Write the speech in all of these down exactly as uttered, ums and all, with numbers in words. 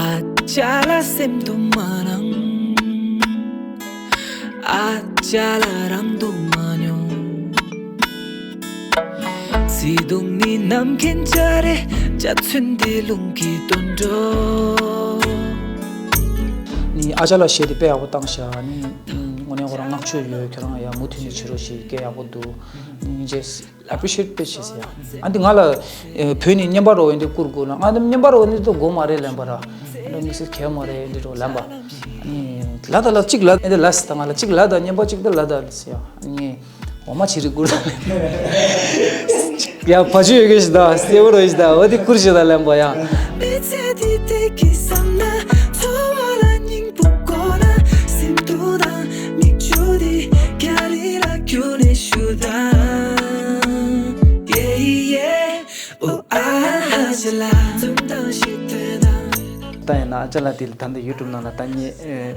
ཨ་ཅག་ལ་སེམས་དུ་མ་སྣང་། ཨ་ཅག་ལ་རང་དུ་མ་མྱོང་། བརྩེ་དུང་ནི་ནམ་མཁའི་འཇའ་རིས། འཇའ་ཚོན་འདི་རླུང་གིས་བཏོན་འགྲོ། ནི་ཨ་ཅག་ལ་གཞས་དེ་དཔེ་ཡག་པོ་བཏང་ཤག་ནི་དངོས་གནས་ཁོ་རང་བསྔགས་བརྗོད་ཡོད། ཁྱོད་རང་ཡ་མུ་མཐུད་ནས་བྱེད་རོགས་ཞེས་སྐད་ཡག་པོ་འདུག་ནི་རྗེས། ཨེ་པི་རི་ཤི་ཨེཊ་དཔེ་བྱས་ཟེར་ཡ། ཨ་འདི་ང་ལ་ཨེ་བོད་ནས་བརྙན་པར་རོ་འདི་བསྐུར་དགོས་ལ། ང་འདི་བརྙན་པར་རོ་འདི་ཏོ་དགོས་མ་རེད་ལབ་པ་ར། ཨ་འདི་དམིགས་བསལ་གལ་མ་རེད་འདི་རོ་ལབ་པ། ཨ་ནི་ལ་ད་ལ་གཅིག་ལ་འདི་ལ་ཟེར་ད། ང་ལ་གཅིག་ལ་ད་བརྙན་པར་གཅིག་ད་ལ་ད་ཟེར་ཡ། ཨ་ནི་འོ་མ་ཅིག་རིག་བསྐུར་ད། ཡ་བ་ཅུ་ཡོད་གི་ཞིག་ད། སེ་བོ་རོ་ཞིག་ད། འོ་འདི་བསྐུར་ཞིག་ད་ལབ་པ་ཡ། མི་ཚེ་འདི་བདེ་སྐྱིད་བསམ་ན། འཚོ་བ་ལ་སྙིང་པོ་དགོས་ན། སེམས་སྡུག་དང་མིག་ཆུ་འདི་རྒྱ་རི་ལ་བསྐྱུར་ནས་ཞུ་དང་། Yeah, yeah. ཨོ་ཨ་ཧ་ཅ་ལ། འཛུམ་མདངས་ཤིག་སྟོན་དང་། ད་ཡིན་ན་ཨ་ཅག་ལ་དེ་ད་ལྟ་ཡུ་ཊུབ་ནང་ལ་ད་ངས་ཨེ་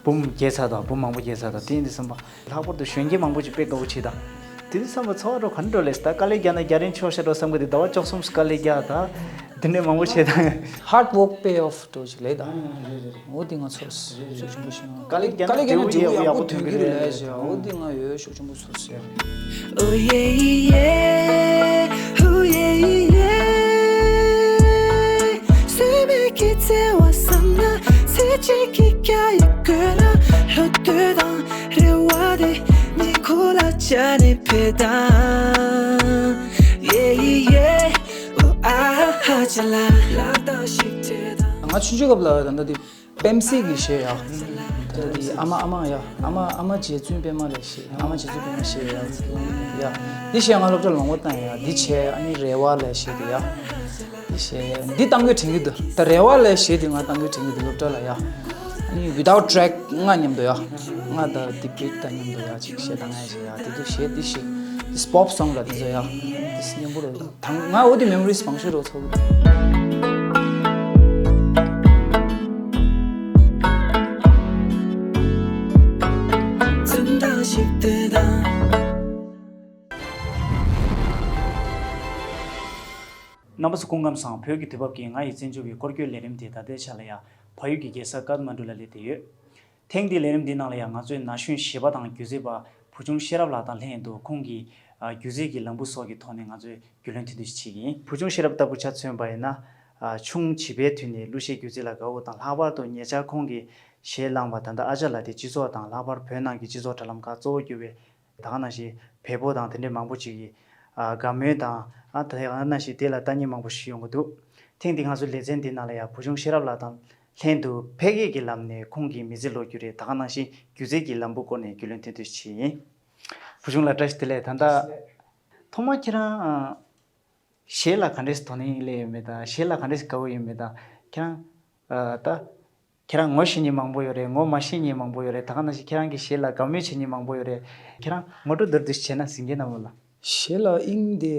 འབུམ་བརྒྱད་ཚར་དང་འབུམ་མང་པོ་བརྒྱབ་ཚར་དང་། དེ་ཡིན་དུས་ཙམ་པ་ལྷག་པར་དུ་གཞོན་སྐྱེས་མང་པོ་ཅིག་དཔེ་དགའ་བོ་བྱེད་དང་། དེ་དུས་ཙམ་པ་འཚོ་བ་འགྲོ་ག་འདྲ་འགྲོ་ལས་ད་དཀའ་ལས་རྒྱག་ན་རྒྱ་རིང་ཆོག་ཤ་འགྲོ་བསམ་གི་འདུག་ཟླ་བ་བཅུ་གསུམ་དཀའ་ལས་རྒྱག་དང་། དེ་འདྲས་མང་པོ་བྱེད་དང་། Hard work pay off འགྲོ་ཅིག་ལས་དང་། འོ་དེ་ང་ཚོར་ཤུགས་ཆེན་པོ་ཞིག་དཀའ་ལས་རྒྱག་ན་འབྲས་བུ་ཡག་པོ་ཡག་པོ་ཐོན་གི་རེད་ཟེར། འོ་དེ་ང་ཡོད་ཤུགས་ཆེན་པོ་ཚོར་ཟེར། Oh yeah, yeah, oh yeah, yeah. སེམས་ཀྱི་བརྩེ་བ་བསམ་ན། ཚེ་གཅིག་གི་རྒྱ་ཡིས་བགོས་ན། བློ་འདོད་དང་རེ་བ་དེ་ཉིད་ཁོ་ལ་བཅར་ནས་ཕེབས་དང་། Yeah, yeah, oh, ཨ་ཧ་ཅ་ལ། ལག་རྟགས་ཤིག་སྤྲད་དང་། ང་ཆུང་ཆུང་སྐབས་ལ་ད་ལྟ་དེ། པེམ་སི་གི་གཞས་ཡ། ད་ལྟ་དེ་ཨ་མ་ཨ་མ་ཡ། ཨ་མ་ཨ་མ་རྗེ་བཙུན་པད་མ་ལབ་གཞས། ཨ་མ་རྗེ་བཙུན་པད་མ་གཞས་ཡ། ཡ། འདི་གཞས་ང་སློབ་གྲྭ་ལ་མང་པོ་བཏང་ཡ། འདི་བྱས། ཨ་ནི་རེ་བ་ལབ་གཞས་དེ་ཡ། འདི་གཞས་འདི་བཏང་དགོས་དྲན་གྱི་འདུག་ད་རེ་བ་ལབ་གཞས་དེ་ང་བཏང་དགོས་དྲན་གྱི་འདུག་སློབ་གྲྭ་ལ་ཡ། ཨ་ནི་without track ང་མཉམ་དུ་ཡ། ང་ད་དེ་བིཊ་དང་མཉམ་དུ་ཡ་ཅིག་གཞས་བཏང་ཡ་གཞས་ཡ། དེ་དུས་གཞས་འདི་གཞས་འདི་པོབ་སོང་ལ་དེ་ཚོ་ཡ། འདི་མཉམ་པོ་རེད། དང་ང་འོ་དེ་མེ་མོ་རིས་མང་ཤོས་རོ་ཚོགས། རྣམ་པ་ཚོ་སྐུ་ཁམས་བཟང་། བོད་ཀྱི་དུས་བབ་ཀྱིས་ང་ཡི་བཙན་བྱོལ་བའི་སྐོར་སྐྱོད་ལས་རིམ་དེ་ད་ལྟའི་ཆ་ལ་ཡ་བལ་ཡུལ་གྱི་རྒྱལ་ས་ཀཏ་མན་ཌུ་ལ་སླེབས་བསྡད་ཡོད། ཐེངས་འདིའི་ལས་རིམ་འདིའི་ནང་ལ་ཡང་ང་ཚོའི་ན་གཞོན་གཞས་པ་དང་སྒྱུ་རྩལ་པ་བུ་ཆུང་ཤེས་རབ་ལགས་དང་ལྷན་དུ་ཁོང་གི་ཨ་སྒྱུ་རྩལ་གྱི་ལམ་བུ་སོགས་ཀྱི་ཐོག་ནས་ང་ཚོས་རྒྱུས་ལོན་ཐུང་ཐུང་ཞིག་བྱེད་ཀྱི་ཡིན། བུ་ཆུང་ཤེས་རབ་ལྟ་བུ་ཆ་མཚོན་པ་ཡིན་ན། ཨ་ཆུང་བྱིས་པའི་དུས་ནས་གླུ་གཞས་སྒྱུ་རྩལ་ལ་དགའ་བོ་དང་། ལྷག་པར་དུ་ཉེ་ཆར་ཁོང་གིས་གཞས་བླངས་པ་ད་ལྟ་ཨ་ཅག་ལགས་དེ་སྤྱི་ཚོགས་དང་། ལྷག་པར་བོད་ནང་གི་སྤྱི་ཚོགས་དྲ་ལམ་ཁག་གཙོ་བོ་གྱུར་བའི་ད་ག་ནང་བཞིན་བལ་པོ་དང་དེ་འདྲའི་མང་པོ་ཅིག་གིས་ཨ་དགའ་མོས་དང་། ཨ་ད་ག་ནང་བཞིན་དེ་ལ་ལྟ་མཁན་མང་པོ་ཞིག་ཡོང་གི་འདུག་ཐེངས་འདི་ང་ཚོའི་ལེ་ཚན་འདི་ནང་ལ་ཡང་བུ་ཆུང་ཤེས་རབ་ལགས་དང་ལྷན་དུ་ཕལ་སྐད་ཀྱི་ལམ་ནས་ཁོང་གི་མི་ཚེ་ལོ་རྒྱུས་རེད། ད་ག་ནང་བཞིན་སྒྱུ་རྩལ་གྱི་ལམ་བུ་སྐོར་ནས་རྒྱུས་ལོན་ཐུང་ཐུང་ཞིག་བྱེད་ཀྱི་ཡིན། བུ་ཆུང་ལགས་བཀྲ་ཤིས་བདེ་ལེགས། ད་ལྟ་ཐོག་མར་ཁྱེད་རང་ཨ་གཞས་ལ་ག་འདྲས་དོ་སྣང་སླེབས་ཡོད་མེད་དང་། གཞས་ལ་ག་འདྲས་དགའ་བོ་ཡོད་མེད་དང་། ཁྱེད་རང་ཨ་ད་ཁྱེད་རང་ངོ་ཤེས་མཁན་མང་པོ་ཡོད་རེད། ངོ་མ་ཤེས་མཁན་མང་པོ་ཡོད་རེད། ད་ག་ནང་བཞིན་ཁྱེད་རང་གི་གཞས་ལ་དགའ་མོས་བྱེད་མཁན་མང་པོ་ཡོད་རེད། ཁྱེད་རང་ངོ་སྤྲོད་མདོར་བསྡུས་ཤིག་བྱས་ན་གཟིགས་མཁན་རྣམས་ལ། གཞས་ལ་དབྱིངས་དེ་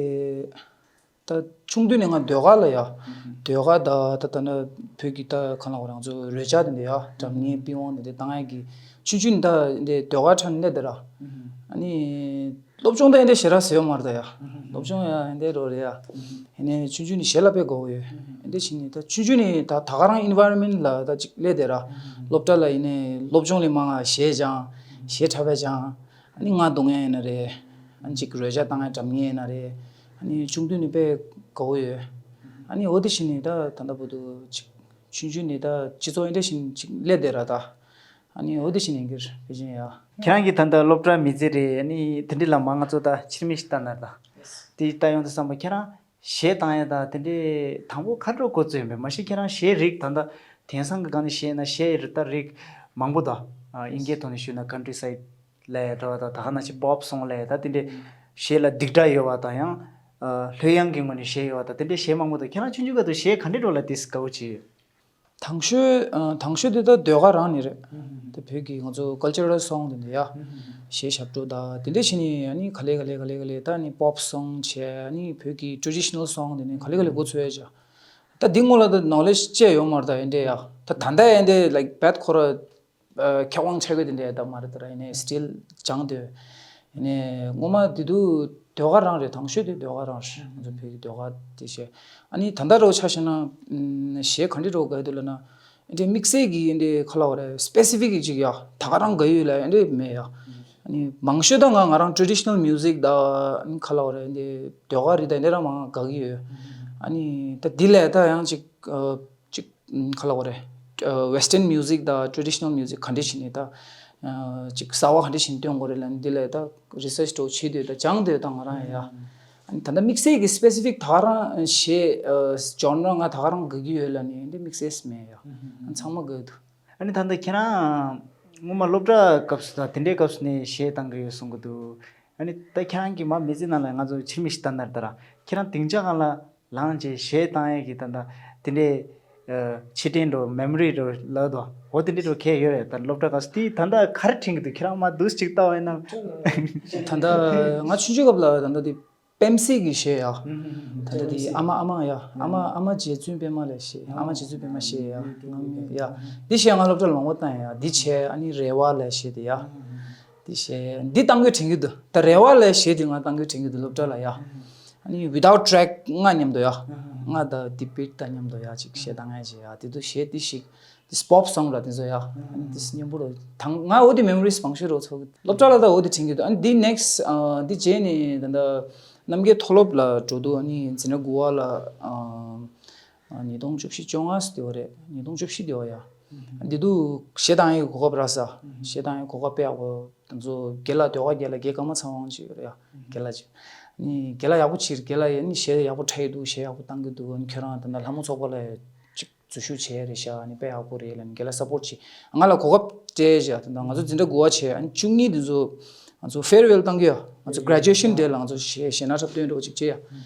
ད་ཆུང་དུས་ནས་ང་ཟློས་གར་ལ་ཡ། ཟློས་གར་ད་ད་ད་ནི་བོད་ཀྱི་ད་གང་ལ་གོ་རང་ཚོ་རོལ་ཆ་དེ་འདྲ་ཡ། སྒྲ་སྙན་པི་ཝང་དེ་འདྲ་བཏང་ཡ་གི་ཆུང་ཆུང་ནས་ད་འདི་ཟློས་གར་འཁྲབ་ནས་སླེབས་དེ་ར། ཨ་ནི་སློབ་སྦྱོང་ད་ཨེ་འདྲ་ཞེ་དྲག་ཟེར་ཡོད་མ་རེད་ད་ཡ། སློབ་སྦྱོང་ཡ་ཨེ་འདྲ་རོ་རེད་ཡ། ཡིན་ནའི་ཆུང་ཆུང་ནས་གཞས་ལ་དཔེ་དགའ་བོ་ཡོད། ཨེ་འདྲ་བྱས་ནས་ད་ཆུང་ཆུང་ནས་ད་ད་ག་རང་ཨེན་ཝའི་རོན་མེན་ཊི་ལ་ད་ཅིག་སླེབས་དེ་ར། སློབ་གྲྭ་ལ་ཡིན་ནའི་སློབ་སྦྱོང་ལས་མང་ང་གཞས་སྦྱང་། གཞས་འཁྲབ་པ་སྦྱང་། ཨ་ནི་ང་རྡུང་ཡ་ཡིན་ན་རེད། ཨ་ནི་ཅིག་རོལ་ཆ་བཏང་ཡ་སྒྲ་སྙན་ཡིན་ན་རེད། ཨ་ནི་ཆུང་དུས་ནས་དཔེ་དགའ་བོ་ཡོད། ཨ་ནི་འོ་དེ་བཞིན་ནས་ད་ད་ལྟ་བར་དུ་ཅིག་ཆུང་ཆུང་ནས་ད་སྤྱི་ཚོགས་ཨེ་འདྲ་བཞིན་ཅིག་སླེབས་དེ་ར་ད། ཨ་ནི་འོ་དེ་བཞིན་ཡིན་གྱི་རེད། ཕལ་ཆེར་ཡ། ཁྱེད་རང་གིས་ད་ལྟ་སློབ་གྲྭ་མི་ཚེ་རེད། ཨ་ནི་དེ་འདྲ་ལ་མ་ང་ཚོ་ད་ཕྱིར་མིག་ཞིག་ལྟ་ན་ད། དེ་ལྟ་ཡོང་དུས་ཙམ་པ་ཁྱེད་རང་གཞས་བཏང་ཡ་ད་དེ་འདྲའི་དང་པོ་ག་འདྲ་འགོ་བཙུགས་ཡོད་མེད། མ་གཞི་ཁྱེད་རང་གཞས་རིགས་ད་ལྟ་དེང་སང་གི་སྒང་ནས་བཤད་ན་གཞས་རིགས་ད་རིགས་མང་པོ་ད། ཨ་དབྱིན་སྐད་ཐོག་ནས་ཞུས་ན་ཀན་ཊི་སའིཌ་ལབ་ཡ་འདྲ་བ་དང་། ད་ག་ནང་བཞིན་པོབ་སོང་ལབ་ཡ་ད་དེ་འདྲའི་གཞས་ལ་སྡིགས་དགྲ་ཡོད་པ་དང་། ཡང་ཨ་ལྷོད་ཡངས་ཀྱི་ངོས་ནས་གཞས་ཡོད་པ་དང་། དེ་འདྲའི་གཞས་མང་པོ་འདུག་ཁྱེད་རང་ཆུང་ཆུང་སྐབས་དུ་གཞས་ག་འདྲའི་འགྲོ་ལ་དེ་དགའ་བོ་བྱས་ཡོད། དང་ཤོས་ཨ་དང་ཤོས་དེ་ད་ཟློས་གར་རང་ནས་རེད། དེ་བོད་ཀྱི་ང་ཚོ་ཀལ་ཅར་རལ་སོང་དེ་འདྲ་ཡ། གཞས་ཞབས་བྲོ་ད་དེ་འདྲ་བྱས་ནས། ཨ་ནི་ག་ལེ་ག་ལེ་ག་ལེ་ག་ལེ་ད་ནི་པོབ་སོང་བྱས། ཨ་ནི་བོད་ཀྱི་ཊེ་རེ་ཌི་ཤི་ནལ་སོང་དེ་ནི་ག་ལེ་ག་ལེ་འགོ་ཚུགས་ཡ་བྱས། ད་འདི་སྔོན་ལ་ད་ནོ་ལེ་ཇི་ཅི་ཡང་ཡོད་མ་རེད་ད། ཨེ་འདྲ་ཡ་ད་ད་ལྟ་ཨེ་འདྲ་ལའིཀ་བད་ཁོ་ར་ཨ་མཁས་དབང་ཆགས་ཡོད་དེ་འདྲ་ཡ་ད་མ་རེད་ད་ར། ཡིན་ནའི་སི་ཊིལ་སྦྱངས་དེ། ཡིན་ནའི་སྔོན་མ་དེ་དུས་ ཟློས་གར་རང་རེད། དང་ཤོས་དེ་ཟློས་གར་རང་རེད། ང་ཚོ་བོད་ཀྱི་ཟློས་གར་དེ་བྱས། ཨ་ནི་ད་ལྟ་རོ་ཆ་བཞག་ན་གཞས་ག་འདྲ་རོ་དགའ་འདུག་ལབ་ན། འདི་དམིགས་བསལ་གྱི་འདི་ག་ལབ་དགོས་རེད། སི་པེ་སི་ཕིག་གི་ཅིག་ཡ་ད་ག་རང་དགའ་ཡོད་ལབ་འདི་མེད་ཡ། ཨ་ནི་མང་ཤོས་ད་ང་ང་རང་ཊེ་ཌི་ཤི་ནལ་མིའུ་ཟིག་དང་ག་ལབ་དགོས་རེད། འདི་ཟློས་གར་རིགས་དང་འདི་རང་མང་དགའ་གི་ཡོད། ཨ་ནི་ད་འདི་ལས་ད་ཡང་ཅིག་ཅིག་ག་ལབ་དགོས་རེད། ཝེ་སི་ཊན་མིའུ་ཟིག་དང་ཊེ་ཌི་ཤི་ནལ་མིའུ་ཟིག་ག་འདྲ་བྱས་ནས་ད་ཅིག་གསར་བ་ག་འདྲ་བྱས་ནས་སྟོན་དགོས་རེད་ལབ་འདི་ལས་ད་རི་སར་ཆི་འདྲ་བྱེད་འདོད་ད་སྦྱང་འདོད་ད་ང་རང་ཡ། ཨ་ནི་ད་ལྟ་དམིགས་བསལ་གྱི་སི་པེ་སི་ཕིག་ད་ག་རང་གཞས་ཇོན་ར་ང་ད་ག་རང་དགའ་གི་ཡོད་ལབ་ནས་འདི་དམིགས་བསལ་མེད་ཡ། ཨ་ཚང་མ་དགའ་འདུག་ཨ་ནི་ད་ལྟ་ཁྱེད་རང་སྔོན་མ་སློབ་གྲྭ་སྐབས་སུ་དང་དེ་འདྲའི་སྐབས་སུ་ནས་གཞས་བཏང་གི་ཡོད་གསུང་གི་འདུག་ཨ་ནི་ད་ཁྱེད་རང་གི་མ་མི་ཚེ་ནང་ལ་ང་ཚོ་ཕྱིར་མིག་ཞིག་ལྟ་ན་ད་ར་ཁྱེད་རང་སྡིངས་ཆ་སྒང་ལ་ལངས་བྱས་གཞས་བཏང་ཡས་ཀྱི་ད་ལྟ་དེ་འདྲའི་ཕྱིར་དྲན་འགྲོ་མེ་མོ་རི་འགྲོ་ལབ་དོ་འོ་དེ་འདྲའི་འགྲོ་གས་ཡོད་རེད། ད་སློབ་གྲྭ་སྐབས་སུ་དེ་ད་ལྟ་ག་རེ་དྲན་གི་འདུག་ཁྱེད་རང་མ་འདུག་ཅིག་ལྟ་བ་ཡིན་ན། ད་ལྟ་ང་ཆུང་ཆུང་སྐབས་ལ་ད་ལྟ་དེ། པེམ་སི་གི་གཞས་ཡ། ད་ལྟ་དེ་ཨ་མ་ཨ་མ་ཡ། ཨ་མ་ཨ་མ་རྗེ་བཙུན་པད་མ་ལ་གཞས། ཨ་མ་རྗེ་བཙུན་པད་མ་གཞས་ཡ། ང་ཡ། འདི་གཞས་ང་སློབ་གྲྭ་ལ་མང་པོ་བཏང་ཡ། འདི་བྱས་ཨ་ནི་རེ་བ་ལ་གཞས་དེ་ཡ། འདི་གཞས་འདི་བཏང་གི་དྲན་གི་འདུག་ད་རེ་བ་ལ་གཞས་དེ་ང་བཏང་གི་དྲན་གི་འདུག་སློབ་གྲྭ་ལ་ཡ། ཨ་ནི་ཝི་དའུཊ་ཊེག་ལྔ་མཉམ་དུ་ཡ། ལྔ་དང་དེ་བིཊ་དང་མཉམ་དུ་ཡ་ཅིག་གཞས་བཏང་ཡ་བྱས་ཡ། དེ་དུ་གཞས་དེ་ཞིག་དེ་པོབ་སོང་ར་དེ་ཚོ་ཡ། ཨ་ནི་དེ་སྙན་པོ་རོ། ད་ང་འོ་དེ་མེ་མོ་རིས་མང་ཤོས་རོ་ཚོ་སློབ་གྲྭ་ལ་ད་འོ་དེ་དྲན་གི་འདུག་ཨ་ནི་དེ་ནེག་སི་དེ་རྗེས་ནས་ད་ལྟ་རྣམ་རྒྱལ་མཐོ་སློབ་ལ་འགྲོ་དུས་ཨ་ནི་འཛིན་གྲྭ་དགུ་བ་ལ་ཉིས་སྟོང་བཅུ་བཞི་བཅོ་ལྔ་ཙམ་དེ་བ་རེད། ཉིས་སྟོང་བཅུ་བཞི་དེ་བ་ཡ། དེ་དུས་གཞས་བཏང་ཡའི་གོ་སྐབས་རག་ས། གཞས་བཏང་ཡའི་གོ་སྐབས་དཔེ་ཡག་པོ། དེ་ཚོ་རྒན་ལགས་ཟློས་གར་རྒན་ལགས་རྒན་ཀརྨ་ཚེ་དབང་ཅིག་ཡོད་རེད་ཡ། རྒན་ལགས་ཅིག་ཨ་ནི་རྒན་ལགས་ཡག་པོ་ཅིག་རྒན་ལགས་ཡ་ཨ་ནི་གཞས་ཡག་པོ་འཁྲབ་ཡི་འདུག་གཞས་ཡག་པོ་བཏང་གི་འདུག་ཨ་ནི་ཁྱོད་རང་ད་ལྟ་ལྷ་མོ་ཚོགས་པ་ལ་ཅིག་འཛུལ་ཞུགས་བྱས་རེད་ཤག་ཨ་ནི་དཔེ་ཡག་པོ་རེད་ལབ་ནས་རྒན་ལགས་སབ་པོརཊ་བྱས། ང་ལ་གོ་སྐབས་སྤྲད་བཞག་དེ་འདྲ་ང་ཚོ་འཛིན་གྲྭ་དགུ་བ་བྱས། ཨ་ནི་བཅུ་གཉིས་དེ་ཚོ་ང་ཚོ་ཕེར་ཝེལ་བཏང་གི་ཡོད། ང་ཚོ་གྷ་རེ་ཇུ་ཨེ་ཤན་ཌེ་ལ་ང་ཚོ་གཞས་གཞས་སྣ་འཁྲབ་སྟོན་འདྲ་བོ་ཅིག་བྱས་ཡ།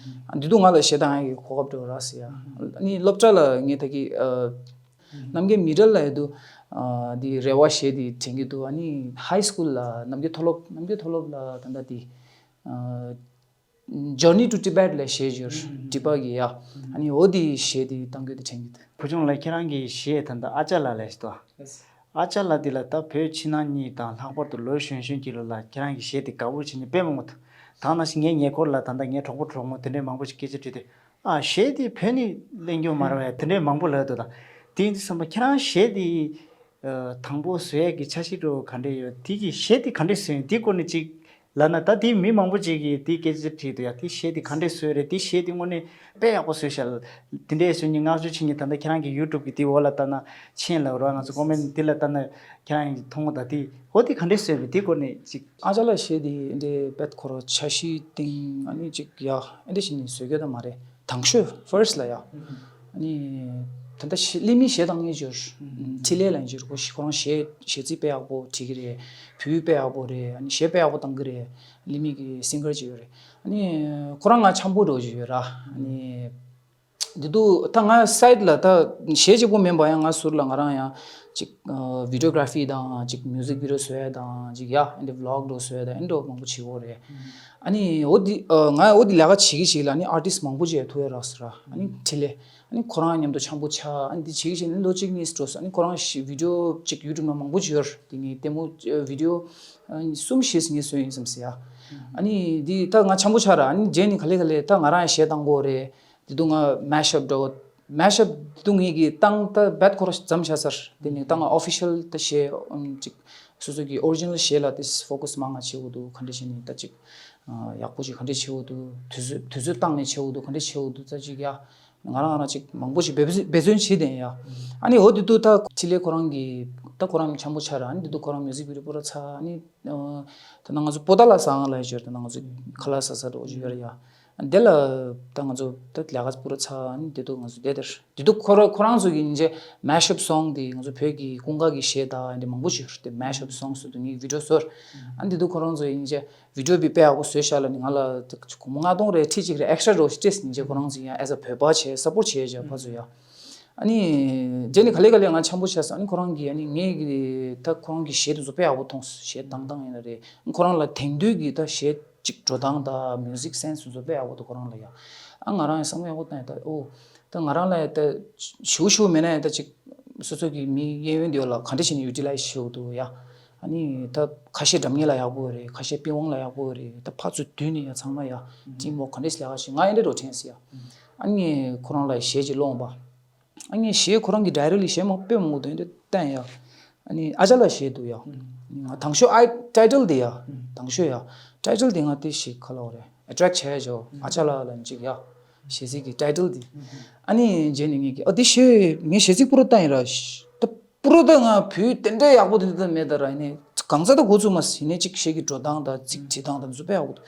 ཨ་འདི་དུས་ང་ལ་གཞས་བཏང་ཡ་གི་གོ་སྐབས་འདྲ་བོ་རག་སོང་ཡ། ཨ་ནི་སློབ་གྲྭ་ལ་ངས་ད་གི་ཨ་རྣམ་རྒྱལ་མི་ཌལ་ལ་ཡོད་དུས་ཨ་འདི་རེ་བ་གཞས་འདི་དྲན་གྱི་འདུག་ཨ་ནི་ཧའི་སི་ཀུལ་ལ་རྣམ་རྒྱལ་མཐོ་སློབ་རྣམ་རྒྱལ་མཐོ་སློབ་ལ་ད་ལྟ་འདི་ཨ། Journey to Tibet ལ་གཞས་ཡོད། ཏི་པ་གི་ཡ། ཨ་ནི་འོ་དེ་གཞས་དེ་བཏང་རྒྱུ་དེ་དྲན་གྱི་འདུག་བུ་ཆུང་ལགས་ཁྱེད་རང་གི་གཞས་ད་ལྟ་ཨ་ཅག་ལགས་ལབ་ཞིག་འདུག་ཨ་ཅག་ལགས་འདི་ལ་ད་བོད་ཕྱི་ནང་གཉིས་དང་ལྷག་པར་དུ་ལོ་གཞོན་གཞོན་གྱི་ལོ་ལ་ཁྱེད་རང་གི་གཞས་དེ་དགའ་པོ་བྱེད་མཁན་དཔེ་མང་པོ་འདུག་ད་ནང་བཞིན་ངའི་ཉེ་འཁོར་ལ་ད་ལྟ་ངའི་གྲོགས་པོ་གྲོགས་མོ་དེ་འདྲས་མང་པོ་ཞིག་སྐད་ཆ་དྲིས་ཏེ། ཨ་གཞས་དེ་བོད་ནས་ལེན་རྒྱུ་མ་རེད་པས་དེ་འདྲས་མང་པོ་ལབ་འདུག་ད་དེ་ཡིན་དུས་བསམ་པ་ཁྱེད་རང་གཞས་དེ་དང་པོ་བཟོ་ཡས་ཀྱི་འཆར་གཞི་འདྲ་བོ་ག་འདྲས་ཡོད། དེ་གི་གཞས་དེ་ག་འདྲས་བཟོས་ཡོད་དེ་སྐོར་ནས་ཅིག་ལབ་ན། ད་དེ་མི་མང་པོ་ཅིག་གིས་དེ་སྐད་ཆ་དྲིས་འདུག་ཡ། དེ་གཞས་དེ་ག་འདྲས་བཟོས་རེད། དེ་གཞས་དེ་དངོས་གནས་དཔེ་ཡག་པོ་བཟོས་ཤག་དེ་འདྲས་བཟོས་ནས་བསྔགས་བརྗོད་བྱེད་མཁན་ད་ལྟ་ཁྱེད་རང་གི་ཡུ་ཊུབ་གི་དེ་འོག་ལ་ལྟ་ན་མཆན་ལབ་རོགས། ང་ཚོ་ཀོ་མེན་དེ་ལ་ལྟ་ན་ཁྱེད་རང་གིས་མཐོང་གོ། ད་དེ་འོ་དེ་ག་འདྲས་བཟོས་རེད། དེ་སྐོར་ནས་ཅིག་ཨ་ཅག་ལགས་གཞས་དེ་འདྲས་དཔེ་ཁོ་རང་འཆར་གཞི་སྟེང་ཨ་ནི་ཅིག་ཡ་ཨེ་འདྲས་བྱས་ནས་བཟོས་ཀྱི་ད་མ་རེད། དང་ཤོས་ཕར་སི་ལ་ཡ། ཨ་ནི་ད་ལྟ་གཞས་ལི་མི་གཞས་བཏང་མཁན་ཅིག་ཡོད། འཕྲིན་ལས་ལབ་མཁན་ཅིག་ཡོད། ཁོ་ཞིག་ཁོ་རང་གཞས་གཞས་ཚིག་དཔེ་ཡག་པོ་བྲིས་ཀྱི་རེད། བོད་ཡིག་དཔེ་ཡག་པོ་རེད། ཨ་ནི་གཞས་དཔེ་ཡག་པོ་བཏང་གི་རེད། ལི་མི་གི་སིང་གར་ཅིག་ཡོད་རེད། ཨ་ནི་ཁོ་རང་ང་འཆམ་པོ་འདྲ་བོ་ཅིག་ཡོད་ར། ཨ་ནི་འདི་དུས་ད་ང་སའིཌ་ལ་ད་གཞས་གཅིག་པོ་མིན་པ་ཡང་ང་ཟུར་ལ་ང་རང་ཡང་ཅིག་ཨ་བི་ཌི་ཡོ་གྷ་ར་ཕི་དང་ཅིག་མིའུ་ཟིག་བི་ཌི་ཡོ་བཟོ་ཡ་དང་ཅིག་ཡ་ཨེ་འདྲ་བི་ལོག་འདྲ་བོ་བཟོ་ཡ་དང་ཨེ་འདྲ་བོ་མང་པོ་བྱེད་ཀྱི་ཡོད་རེད། ཨ་ནི་འོ་འདི་ཨ་ང་འོ་འདི་ལས་ཀ་བྱེད་ཀྱི་བྱེད་ཀྱི་ལ་ཨ་ནི་ཨར་ཊིསི་མང་པོ་ཅིག་ཐུག་ཡ་རག་སོང་ར། ཨ་ནི་འཕྲིན་ལས་ཨ་ནི་ཁོ་རང་མཉམ་དུ་འཆམ་པོ་ཆགས། ཨ་ནི་འདི་བྱེད་ཀྱི་བྱེད་ནི་ལོ་གཅིག་གཉིས་འགྲོ་སོང་། ཨ་ནི་ཁོ་རང་ཞིག་བི་ཌི་ཡོ་ཅིག་ཡུ་ཊུབ་ནང་མང་པོ་ཅིག་ཡོད་རེད། དེ་ངས་ལྟད་མོ་ཨ་བི་ཌི་ཡོ་ཨ་ནི་གསུམ་བཞི་ངས་བཟོས་ཡིན་བསམ་སྲིད་ཡ། ཨ་ནི་འདི་ད་ང་འཆམ་པོ་ཆགས་ར། ཨ་ནི་རྗེས་ནས་ག་ལེ་ག་ལེ་ད་ང་རང་ཡང་གཞས་བཏང་དགོས་རེད། དེ་དུས་ང་མེ་ཤ་ཨབ་འདྲ་བོ། མེ་ཤ་ཨབ་དེ་དུས་ངེད་ཀྱིས་བཏང་ད་བེད་ཁོ་ར་མཚམས་བཞག་ཚར། དེ་ནས་ད་ང་ཨོ་ཕི་ཤལ་ད་གཞས་ཨམ་ཅིག་སོ་སོ་གི་ཨོ་རི་ཇི་ནལ་གཞས་ལ་དེ་ཕོ་ཀ་སི་མང་ང་བྱེད་དགོས་འདུག་ག་འདྲ་བྱས་ནས་ད་ཅིག་ཨ་ཡག་པོ་ཅིག་ག་འདྲ་བྱེད་དགོས་འདུག་དུས་ཚོད་དུས་ཚོད་བཏང་ནས་བྱེད་དགོས་འདུག་ག་འདྲ་བྱེད་དགོས་འདུག་ད་ཅིག་ཡ་ང་རང་ང་རང་ཅིག་མང་པོ་ཞིག་འབད་བརྩོན་འབད་བརྩོན་བྱས་བསྡད་ཡ། ཨ་ནི་འོ་དེ་དུས་ད་འཕྲིན་ལས་ཁོ་རང་གི་ད་ཁོ་རང་འཆམ་པོ་ཆགས་ར། ཨ་ནི་དེ་དུས་ཁོ་རང་མིའུ་ཟིག་བི་ཌི་ཡོ་པུ་ར་ཚར། ཨ་ནི་ཨ་ད་ནང་ང་ཚོ་པོ་ཏཱ་ལ་བཟང་ལ་ཡོད་ད་ནང་ང་ཚོ་ཁ་ལག་ཟ་ས་འདྲ་བོ་ཅིག་ཡོད་ར་ཡ། དེ་ལ་ད་ང་ཚོ་ད་ལས་ཀ་པུ་ར་ཚར། ཨ་ནི་དེ་དུས་ང་ཚོ་བསྡད་དེར་དེ་དུས་ཁོ་ར་ཁོ་རང་ཚོ་གི་ཡིན་ཅེ་མེ་ཤ་ཨབ་སོང་དེ་ང་ཚོ་བོད་ཀྱི་ཀུན་དགའ་གི་གཞས་དང་དེ་མང་པོ་ཞིག་དེ་མེ་ཤ་ཨབ་སོང་ཟེར་དུས་ངས་བི་ཌི་ཡོ་བཟོས། ཨ་ནི་དེ་དུས་ཁོ་རང་ཚོ་ཡིན་ཅེ་བི་ཌི་ཡོ་བི་དཔེ་ཡག་པོ་བཟོས་ཤག་ལབ་ནས་ང་ལ་སྒོར་མོ་ལྔ་སྟོང་རེ་ཁྲི་གཅིག་རེ་ཨེག་སི་ཊྲ་འདྲ་བོ་ཞིག་སྤྲད་ཟིན་ཅེ་ཁོ་རང་ཚོ་ཡང་ཨེ་ཛ་བོད་པ་བྱས་སབ་པོར་བྱས་ཅེ་ཕར་ཚུར་ཡ། ཨ་ནི་རྗེས་ནས་ག་ལེ་ག་ལེ་ང་འཆམ་པོ་ཆགས་སོང་། ཨ་ནི་ཁོ་རང་གིས་ཨ་ནི་ངས་གི་ད་ཁོ་རང་གི་གཞས་དེ་ཚོ་དཔེ་ཡག་པོ་མཐོང་སོང་། གཞས་བཏང་སྟངས་ཡིན་ན་རེད། ཁོ་རང་ལ་དེང་དུས་ཀྱི་ད་གཞས་ཅིག་འགྲོ་སྟངས་དང་མིའུ་ཟིག་སེན་སི་དེ་ཚོ་དཔེ་ཡག་པོ་འདུག་ཁོ་རང་ལ་ཡ། ཨ་ང་རང་ཡང་བསམ་བློ་ཡག་པོ་བཏང་ཡ། ད་ཨོ་ད་ང་རང་ལ་ཡ་ད་ཞུ་ཞུ་མེད་ན་ཡ་ད་ཅིག་སོ་སོ་གི་མི་གཡས་གཡོན་དེ་ལ་ག་འདྲ་བྱས་ནས་ཡུ་ཊི་ལའི་ཛི་བྱེད་དགོས་འདུག་ཡ། ཨ་ནི་ད་ཁ་ཤས་སྒྲ་སྙན་ལ་ཡག་པོ་རེད། ཁ་ཤས་པི་ཝང་ལ་ཡག་པོ་རེད། ད་ཕར་ཚུར་བསྡུས་ནས་ཡ་ཚང་མ་ཡ་ཊིམ་ཝོག་ག་འདྲས་ལས་ཀ་བྱེད། ང་ཨེ་འདྲས་འགྲོ་དྲན་སི་ཡ། ཨ་ནི་ཁོ་རང་ལ་གཞས་ཅིག་ཀློག་འོང་པ། ཨ་ནི་གཞས་ཁོ་རང་གི་ཌའི་རེག་ལི་གཞས་མང་དཔེ་མང་པོ་འདུག་ཨེ་འདྲས་བསྟན་ཡ། ཨ་ནི་ཨ་ཅག་ལགས་གཞས་འདུག་ཡ། ང་དང་ཤོས་ཨའི་ཊའི་ཊལ་དེ་ཡ། དང་ཤོས་ཡ། ཊའི་ཊལ་དེ་ང་དེ་ཞིག་ག་ལབ་དགོས་རེད། ཨེ་ཊེག་བྱས་ཡ་ཅོ། ཨ་ཅག་ལགས་ལ་ཅིག་ཡ། གཞས་ཚིག་གི་ཊའི་ཊལ་དེ། ཨ་ནི་རྗེས་ནས་ངས་ཀྱི་ཨ་དེ་གཞས་ངས་གཞས་ཚིག་པུ་ར་བཏང་ཡིན་ར། ད་པུ་ར་ད་ང་བོད་དེ་འདྲས་ཡག་པོ་དེ་འདྲ་མེད་ད་ར། ཡིན་ནའི་གང་ཚ་ད་འགོ་ཚུགས་མ་ཟིན་ནས་ཅིག་གཞས་ཀྱི་འགྲོ་སྟངས་དང་ཚིག་བྲིས་སྟངས་དང་འཛུ་པ་ཡག་པོ་འདུག་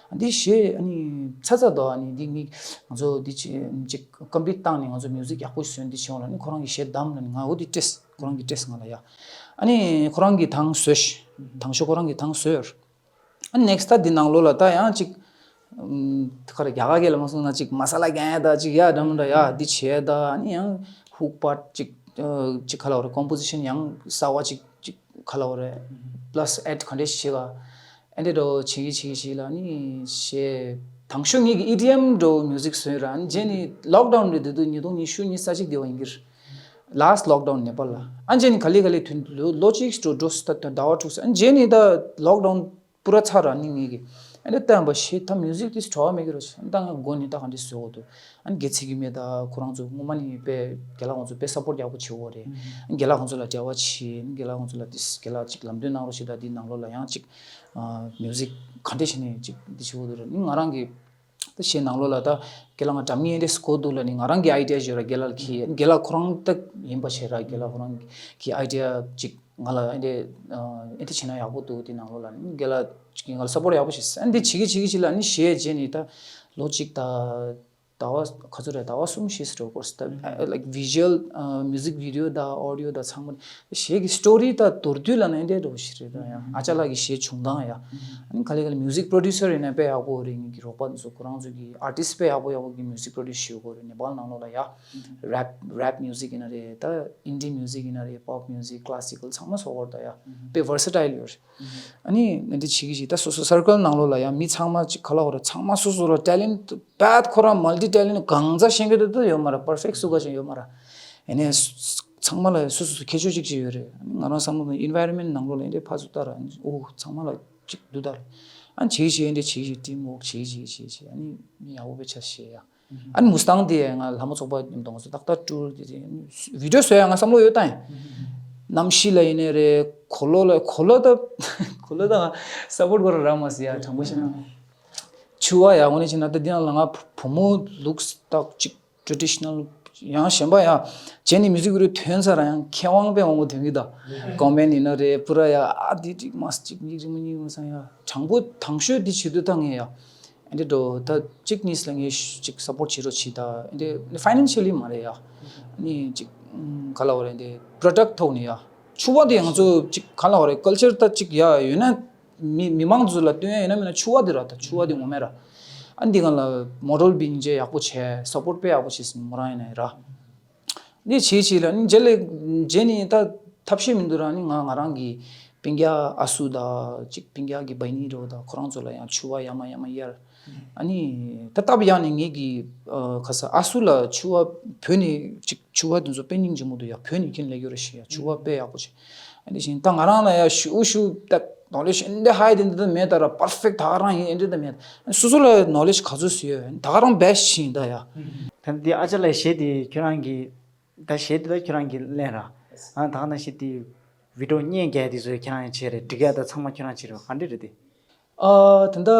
ཨ་འདི་གཞས་ཨ་ནི་ཚ་ཚ་དོ། ཨ་ནི་འདི་ངས་ང་ཚོ་འདི་ཅི་ཅིག་ཀམ་པི་ལིཊ་བཏང་ནས་ང་ཚོ་མིའུ་ཟིག་ཡག་པོ་བཟོས་འདི་བྱེད་འོང་ལ་ནི་ཁོ་རང་གི་གཞས་བདམས་ལ་ནི་ང་འོ་འདི་སྤྲད། ཁོ་རང་གི་སྤྲད་ང་ལ་ཡ། ཨ་ནི་ཁོ་རང་གི་དང་བཟོས་ཤི། དང་ཤོས་ཁོ་རང་གི་དང་བཟོས། ཨ་ནེག་སི་ཊི་ད་འདི་ནང་ལོགས་ལ་ད་ཡང་ཅིག་ཨམ། ཁ་ར་རྒྱ་གར་སྐད་ལ་མ་སོང་ན་ཅིག་མ་ས་ལ་གན་ད་ཅིག་ཡ་འདྲ་མི་འདྲ་ཡ་འདི་བྱས་ད། ཨ་ནི་ཡང་ཧུག་པར་ཅིག་ཅིག་ག་ལབ་དགོས་རེད། ཀོམ་པོ་ཟི་ཤན་ཡང་གསར་བ་ཅིག་ཅིག་ག་ལབ་དགོས་རེད། པ་ལ་སི་ཨེཌ་ག་འདྲས་ཤིག་བྱེད་ག་ཨེ་འདྲས་འགྲོ་བྱེད་ཀྱི་བྱེད་ཀྱི་བྱེད་ལ་ནི་གཞས་དང་ཤོས་ངེད་ཀྱི་ཨི་ཌི་ཨེམ་འགྲོ་མིའུ་ཟིག་བཟོས་ར། ཨ་ནི་རྗེས་ནི་ལོག་ཌའུན་རེད་འདུག་ཉིས་སྟོང་ཉི་ཤུ་ཉི་ཤུ་རྩ་གཅིག་དེ་བ་ཡིན་གྱི་རེད། ལཱ་སི་ཊི་ལོག་ཌའུན་ནེ་པཱལ་ལ། ཨ་ནི་རྗེས་ནི་ག་ལེ་ག་ལེ་དུས་ལོ་ལོ་གཅིག་འགྲོ་འགྲོ་སི་ད་ཟླ་བ་དྲུག་ཙམ། ཨ་ནི་རྗེས་ནི་ད་ལོག་ཌའུན་པུ་ར་ཚར་ར་ནི་ངེད་ཀྱི་ཨེ་འདྲས་བསྟན་པ་ཞེས་ད་མིའུ་ཟིག་དེ་བྲོ་བ་མེད་ཀྱི་རོ་ཆ། ཨ་ནི་ད་ང་མགོ་ནི་ད་ག་འདྲས་བཟོ་དགོས་འདུག་ཨ་ནི་དགེ་ཚིག་གི་མེད་ད་ཁོ་རང་ཚོ་སྔོན་མ་ནི་དཔེ་རྒན་ལགས་ཁོང་ཚོ་དཔེ་སབ་པོར་ཡག་པོ་བྱེད་འོ་རེད། ཨ་ནི་རྒན་ལགས་ཁོང་ཚོ་ལ་འབྲེལ་བ་བྱེད། ཨ་ནི་རྒན་ལགས་ཁོང་ཚོ་ལ་དེ་རྒན་ལགས་ཅིག་ལམ་སྟོན་གནང་རོགས་ཞེས་ད་འདི་ནང་ལོགས་ལ་ཡང་ཅིག་མིའུ་ཟིག་ག་འདྲས་བྱས་ནས་ཅིག་འདི་བྱེད་དགོས་འདུག་རེད། ཨ་ནི་ང་རང་གི་ད་གཞས་ནང་ལོགས་ལ་ད་རྒན་ལགས་ང་སྒྲ་སྙན་དེ་སྐོར་འདུག་ལ་ནི་ང་རང་གི་ཨའི་ཌི་ཡ་ཡོད་ར། རྒན་ལགས་ཀྱི་རྒན་ལགས་ཁོ་རང་ད་ཡིན་པ་བྱས་ར། རྒན་ལགས་ཁོ་རང་གི་ཨའི་ཌི་ཡ་ཅིག་ང་ལ་ཨེ་འདྲས་ཨེ་འདྲས་བྱས་ན་ཡག་པོ་འདུག་དེ་ནང་ལོགས་ལ་ནི་རྒན་ལགས་ཀྱིས་ང་ལ་སབ་པོར་ཡག་པོ་བྱས། ཨ་ནི་འདི་བྱེད་ཀྱི་བྱེད་ཀྱི་བྱེད་ལ་ནི་གཞས་བྱས་ནི་ད་ལོ་གཅིག་ད་ཟླ་བ་ག་ཚོད་རེད། ཟླ་བ་གསུམ་བཞི་ཙམ་འགྲོ་གི་རེད། ད་ལའིཀ་བི་ཇུ་ཨལ་མིའུ་ཟིག་བི་ཌི་ཡོ་ད་ཨོ་ཌི་ཡོ་ད་ཚང་མ་གཞས་ཀྱི་སི་ཊོ་རི་ད་མདོར་བསྡུས་ལ་ནི་ཨེ་འདྲས་འགྲོ་ཞིག་རེད། ད་ཡང་ཨ་ཅག་ལགས་ཀྱི་གཞས་བྱུང་སྟངས་ཡ། ཨ་ནི་ག་ལེ་ག་ལེ་མིའུ་ཟིག་པོ་རོ་ཌུ་སར་ཡིན་ན་དཔེ་ཡག་པོ་རེད། ངེད་ཀྱི་རོགས་པ་ཚོ་ཁོ་རང་ཚོ་གི་ཨར་ཊིསི་དཔེ་ཡག་པོ་ཡག་པོ་གི་མིའུ་ཟིག་པོ་རོ་ཌུས་བྱེད་དགོས་རེད། ནེ་པཱལ་ནང་ལོགས་ལ་ཡ། རེབ་རེབ་མིའུ་ཟིག་ཡིན་ན་རེད། ད་ཨིན་ཌི་མིའུ་ཟིག་ཡིན་ན་རེད། པོབ་མིའུ་ཟིག་ཀ་ལ་སི་ཀལ་ཚང་མ་བཟོ་དགོས་རེད། ད་ཡ་དཔེ་ཝར་སེ་ཊེལ་ཡོད་རེད། ཨ་ནི་ང་འདི་བྱེད་ཀྱི་ཞིག་ད་སོ་སོ་སར་ཀལ་ནང་ལོགས་ལ་ཡ་མི་ཚང་མ་ཅིག་ག་ལབ་དགོས་རེད། ཚང་མ་སོ་སོ་ལ་ཊེ་ལེན་ཊི་བད་ཁོ་རང་མལ་ཊི་ཊེ་ལེན་ཊི་གང་ཚ་ཤེས་ཀྱི་འདུག་ད་ཡོད་མ་རེད། པར་ཕེག་སུ་ག་ཅིག་ཡོད་མ་རེད། ཨ་ནི་ཚང་མ་ལ་སོ་སོ་སོ་ཁྱད་ཆོས་ཅིག་ཅིག་ཡོད་རེད། ང་རང་བསམ་བློ་ནང་ཨེན་ཝའི་རོན་མེན་ཊི་ནང་ལོགས་ལ་ཨེ་འདྲས་ཕར་ཚུར་ལྟ་ར། ཨོ་ཚང་མ་ལ་ཅིག་འདུག་ད་རེད། ཨ་ནི་བྱེད་ཀྱི་ཞིག་ཨེ་འདྲས་བྱེད་ཀྱི་ཞིག་ཊིམ་ཝོག་བྱེད་ཀྱི་ཞིག་བྱེད་ཀྱི་ཞིག་ཨ་ནི་མི་ཡག་པོ་དཔེ་ཆ་ཤེས་ཡ། ཨ་ནི་མུ་སི་ཏང་དེ་ང་ལྷ་མོ་ཚོགས་པ་མཉམ་དུ་ང་ཚོ་ཏག་ཏག་ཊུར་དེ་དེ་བི་ཌི་ཡོ་བཟོ་ཡ་ང་བསམ་བློ་ཡོད་ད་ཡིན། གནམ་གཤིས་ལ་ཡིན་ནའི་རེད། གོ་ལོ་ལ་གོ་ལོ་ད་གོ་ལོ་ད་ང་སབ་པོར་དགོས་ར་རག་མ་སི་ཡ། དྲང་པོ་བཤད་ན་ཆུ་བ་ཡ་དངོས་གནས་བྱས་ན་ད་འདི་ནང་ལ་ང་བུ་མོ་ལུགས་ད་ཅིག་ཊེ་ཌི་ཤི་ནལ་ཡང་གཞན་པ་ཡ་བྱས་ནས་མིའུ་ཟིག་བི་ཌི་ཡོ་ཐོན་ཚར་ར་ཡང་མཁས་དབང་དཔེ་མང་པོ་ཐོན་གི་ད་ཀོ་མེན་ཊི་ཡིན་ན་རེད། པུ་ར་ཡ་ཨ་འདི་ཅིག་མ་ཅིག་གཉིས་རི་མོ་གཉིས་མ་སང་ཡ་དྲང་པོ་དང་ཤོས་འདི་བྱེད་དུས་ད་ངས་ཡ། ཨེ་འདྲས་འགྲོ་ད་གཅིག་གཉིས་ལ་ངས་ཅིག་སབ་པོར་བྱེད་རོགས་བྱེད་ད། ཨེ་འདྲས་ཕའི་ནན་ཤལ་ལི་མ་རེད་ཡ། ཨ་ནི་ཅིག་ག་ལབ་དགོས་རེད། འདི་པྲོ་ཌག་ཊི་ཐོག་ནས་ཡ། ཕྱུ་པ་དེ་ང་ཚོ་ཅིག་ག་ལབ་དགོས་རེད། ཀལ་ཅར་ད་ཅིག་ཡ་ཡོད་ན་མི་མི་མང་ཚོ་ལ་སྟོན་ཡ་ཡོད་ན་མིན་ན་ཕྱུ་པ་དེ་ར། ད་ཕྱུ་པ་དེ་ངོ་མ་ར། ཨ་ནི་འདི་ག་ལ་མོ་ཌལ་བིང་ཇེ་ཡག་པོ་བྱས། སབ་པོར་དཔེ་ཡག་པོ་བྱས་ཟིན་མོ་རང་ཡིན་ན་ཡ་ར། འདི་བྱེད་བྱེད་ལ་ནི་རྗེས་ལ་རྗེས་ནི་ད་ཐབས་ཤེས་མི་འདུག་ར། ནི་ང་ང་རང་གི་སྤུན་ཀྱག་ཨ་སུ་དང་ཅིག་སྤུན་ཀྱག་གི་བྷའི་ནི་རོ་དང་ཁོ་རང་ཚོ་ལ་ཡང་ཕྱུ་པ་ཡ་མ་ཡ་མ་གཡར། ཨ་ནི་ད་སྟབས་ཡག་ནི་ངེད་ཀྱི་ཁ་ས་ཨ་སུ་ལ་ཕྱུ་པ་བོད་ནས་ཅིག་ཕྱུ་པ་དེ་ཚོ་དཔེ་སྙིང་རྗེ་མོ་འདུག་ཡ། བོད་ནས་ཁྱེད་ལས་ཡོད་ར་ཞེས་ཡ། ཕྱུ་པ་དཔེ་ཡག་པོ་བྱེད། ཨ་ནི་བཞིན་ད་ང་རང་ལ་ཡ་ཞུ་ཞུ་ད་ནོ་ལེ་ཇི་འདི་ཧའི་དེ་འདི་ད་མེད་ད་ར། པར་ཕེག་ད་ག་རང་ཡིན་འདི་ད་མེད། སོ་སོ་ལ་ནོ་ལེ་ཇི་ག་ཚོད་ཟེར་ཡོད་ད་ག་རང་བེ་སི་ཊི་ཡིན་ད་ཡ། ད་འདི་ཨ་ཅག་ལགས་གཞས་དེ་ཁྱོད་རང་གི་ད་གཞས་དེ་ད་ཁྱོད་རང་གི་ལེན་ར། ཨ་ད་ག་ནང་བཞིན་དེ་བི་ཌི་ཡོ་བརྙན་རྒྱག་དེ་ཚོ་ཁྱོད་རང་ཡང་བྱས་རེད། སྒྲིག་ཡ་ད་ཚང་མ་ཁྱོད་རང་བྱས་རེད། ག་འདྲ་རེད་དེ། ཨ་ད་ད་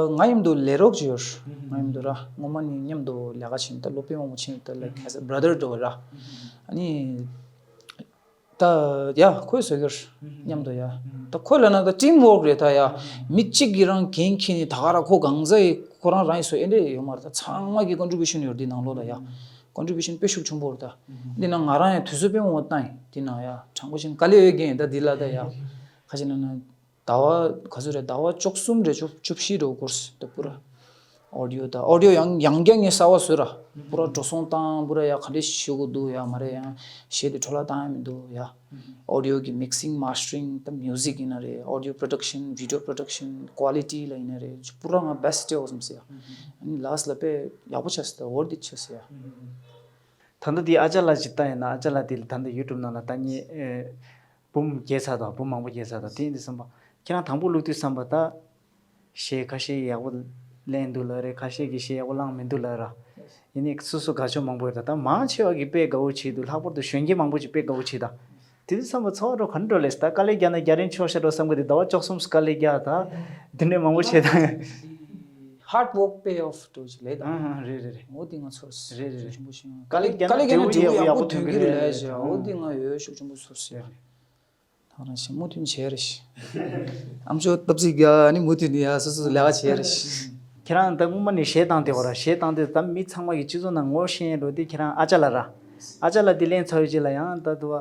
ང་མཉམ་དུ་ལས་རོགས་ཅིག་ཡོད། ང་མཉམ་དུ་ར་སྔོན་མ་ནས་མཉམ་དུ་ལས་ཀ་བྱས་ནས་ད་ལོ་དཔེ་མང་པོ་ཕྱིན། ད་ལའིཀ་ཨེ་ཛ་བྷ་ར་དར་འདྲ་བོ་ར། ཨ་ནི་ད་ཡ་ཁོས་བཟོ་གི་རེད། མཉམ་དུ་ཡ། ད་ཁོ་ལབ་ན་ད་ཊིམ་ཝོག་རེད་ད་ཡ། མི་གཅིག་གིས་རང་འགན་འཁྱེར་ནས་ད་ག་ར་ཁོ་གང་ཟག་གིས་ཁོ་རང་རང་གིས་བཟོ་ཨེ་འདྲས་ཡོད་མ་རེད། ད་ཚང་མ་གི་ཀོན་ཊི་བྷིའུ་ཤན་ཡོད་རེད་འདི་ནང་ལོགས་ལ་ཡ། ཀོན་ཊི་བྷིའུ་ཤན་དཔེ་ཤུགས་ཆེན་པོ་རེད་ད། འདི་ནང་ང་རང་ཡང་དུས་ཚོད་དཔེ་མང་པོ་བཏང་ཡིན་འདི་ནང་ཡ། དྲང་པོ་བཤད་ན་དཀའ་ལས་ཡོད་མཁན་ཡིན་ད་འདི་ལ་ད་ཡ། ཁ་ཅིག་ན་ན། ཟླ་བ་ག་ཚོད་རེད། ཟླ་བ་བཅུ་གསུམ་རེད། བཅུ་བཅུ་བཞི་རེད་གོ་སི་ད་པུ་ར། ཨོ་ཌི་ཡོ་ད་ཨོ་ཌི་ཡོ་ཡང་ཡང་བསྐྱར་ངས་གསར་བ་བཟོས་ར། པུ་ར་འགྲོ་སོང་བཏང་པུ་ར་ཡ་ག་འདྲས་ཞིག་དགོས་འདུག་ཡ། མ་རེད་ཡང་གཞས་དེ་འཕྲོ་བརླག་བཏང་ཡ་མི་འདུག་ཡ། ཨོ་ཌི་ཡོ་གི་མིག་སིང་མ་སི་ཊ་རིང་ད་མིའུ་ཟིག་ཡིན་ན་རེད། ཨོ་ཌི་ཡོ་པྲོ་ཌག་ཤན་བི་ཌི་ཡོ་པྲོ་ཌག་ཤན་ཀོ་ལི་ཊི་ལ་ཡིན་ན་རེད། པུ་ར་ང་བེ་སི་ཊི་ཡོད་བསམ་སི་ཡ། ཨ་ནི་ལ་སི་ཊི་ལ་དཔེ་ཡག་པོ་ཆགས་སི་ད་ཝོར་ཐི་ཆགས་སི་ཡ། ད་ལྟ་དེ་ཨ་ཅག་ལགས་ཅིག་ལྟ་ཡིན་ན་ཨ་ཅག་ལགས་དེ་ལ་ད་ལྟ་ཡུ་ཊུབ་ནང་ལ་ལྟ་མཁན་ཨེ། འབུམ་རྒྱས་ཚར་དང་འབུམ་མང་པོ་རྒྱས་ཚར་དང་དེ་ཡིན་དུས་བསམ་པ། ཁྱེད་རང་དང་པོ་བླུགས་དུས་བསམ་པ་ད། གཞས་ཁ་ཤས་ཡག་པོ་ལེན་འདུག་ལབ་རེད། ཁ་ཤས་ཀྱིས་གཞས་ཡག་པོ་བླངས་མི་འདུག་ལབ་ར། ཡིན་ནའི་སོ་སོ་དགའ་ཕྱོགས་མང་པོ་ཡོད་ད། ད་མང་ཆེ་བ་གིས་དཔེ་དགའ་བོ་བྱེད་འདུག་ལྷག་པར་དུ་གཞོན་སྐྱེས་མང་པོ་ཅིག་དཔེ་དགའ་བོ་བྱེད་ད། དེ་དུས་བསམ་པ་ཚོར་བ་འགྲོ་ག་འདྲ་འགྲོ་ལས་ད་དཀའ་ལས་རྒྱག་ན་རྒྱ་རིང་ཆོག་ཤ་འགྲོ་བསམ་གི་འདུག་ཟླ་བ་བཅུ་གསུམ་དཀའ་ལས་རྒྱག་ད། འདི་འདྲའི་མང་པོ་བྱེད་ད། Hard work pay off འགྲོ་ཅིག་ལས་ད། ཨང་ཨང་། རེད་རེད་རེད། འོ་དེ་ང་ཚོར། རེད་རེད་རེད། ཤུགས་ཆེན་པོ་ཞིག་དཀའ་ལས་རྒྱག་ན་དཀའ་ལས་རྒྱག་ན་འབྲས་བུ་འབྲས་བུ་ཡག་པོ་ཡག་པོ་ཐོན་གི་ཐོན་གི་རེད་རེད་ཟེར། འོ་དེ་ང་ཡོད་ཤུགས་ཆེན་པོ་ཚོར་ཟེར། རེད་རེད། ཐང་རང་ཞིག་མུ་མཐུད་བྱས་རེ་ཞིག་ཨམ་ཅོག་སྟབས་ཚིག་རྒྱག་ནི་མུ་མཐུད་ནི་ཡ་སོ་སོ་ལས་ཀ་བྱས་རེ་ཞིག་ཁྱེད་རང་ད་སྔོན་མ་ནས་གཞས་བཏང་དེ་བ་ར། གཞས་བཏང་དེ་ད་མི་ཚང་མ་གི་སྤྱི་ཚོགས་ནང་ངོ་ཤེས་ཡས་འགྲོ་དེ་ཁྱེད་རང་ཨ་ཅག་ལགས་ར། ཨ་ཅག་ལགས་དེ་ལེན་ཚར་བའི་རྗེས་ལ་ཡང་ད་དུ་བ་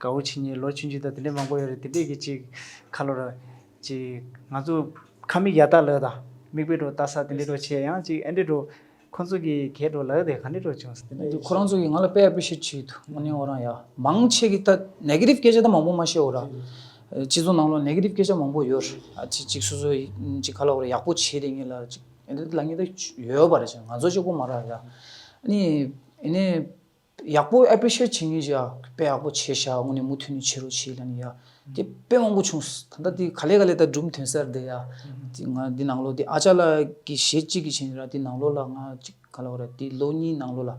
དགའ་བོ་བྱེད་མཁན་ལོ་ཆུང་ཆུང་དང་དེ་འདྲས་མང་པོ་ཡོད་རེད། དེ་འདྲས་ཀྱི་ཅིག་ཁ་ལོ་ར་ཅིག་ང་ཚོ་ཁ་མིག་ཡར་ལྟ་ལབ་དང་མིག་དཔེ་འགྲོ་ལྟ་ས་དེ་འདྲས་འགྲོ་བྱས་ཡང་ཅིག་ཨེ་འདྲས་འགྲོ། ཁོང་ཚོ་གི་གས་འགྲོ་ལབ་དེ་ག་འདྲས་འགྲོ་བྱུང་ཟེར་དེ་འདྲས་འདུག་ཁོ་རང་ཚོ་གིས་ང་ལ་དཔེ་ཨེ་པི་ཤི་ཡེ་ཊི་བྱེད་ཀྱི་འདུག་དངོས་གནས་ཁོ་རང་ཡ་མང་ཆེ་གི་ད་ནེ་གེ་ཊིབ་སྐད་ཆ་ད་མང་པོ་མ་བཤད་འོ་ར། སྤྱི་ཚོགས་ནང་ལོགས་ནེ་གེ་ཊིབ་སྐད་ཆ་མང་པོ་ཡོད་ར། ཅིག་ཅིག་སོ་སོ་ཅིག་ག་ལབ་དགོས་རེད། ཡག་པོ་བྱེད་དེ་ངེད་ལ་ཅིག་ཨེ་འདྲས་ལབ་མཁན་ད་ཡོད་པ་རེད། ང་ཚོ་གཅིག་པོ་མ་རེད་ཡ། ཨ་ནི་ཨེ་ནས། ཡག་པོ་ཨེ་པི་ཤི་ཡེ་ཊི་བྱེད་མཁན་ཞིག་ཡ་དཔེ་ཡག་པོ་བྱས་ཤག་དངོས་གནས་མུ་མཐུད་ནས་བྱེད་རོགས་བྱེད་ལབ་ནས་ཡ་དེ་དཔེ་མང་པོ་བྱུང་། ད་ལྟ་དེ་ག་ལེ་ག་ལེ་ད་སྒྲུང་ཐོན་ས་རེད་ཡ། དེ་ང་འདི་ནང་ལོགས་དེ་ཨ་ཅག་ལགས་ཀྱི་གཞས་གཅིག་གི་བྱས་ནས་ར། དེ་ནང་ལོགས་ལ་ང་གཅིག་ག་ལབ་དགོས་རེད། དེ་ལོ་གཉིས་ནང་ལོགས་ལ་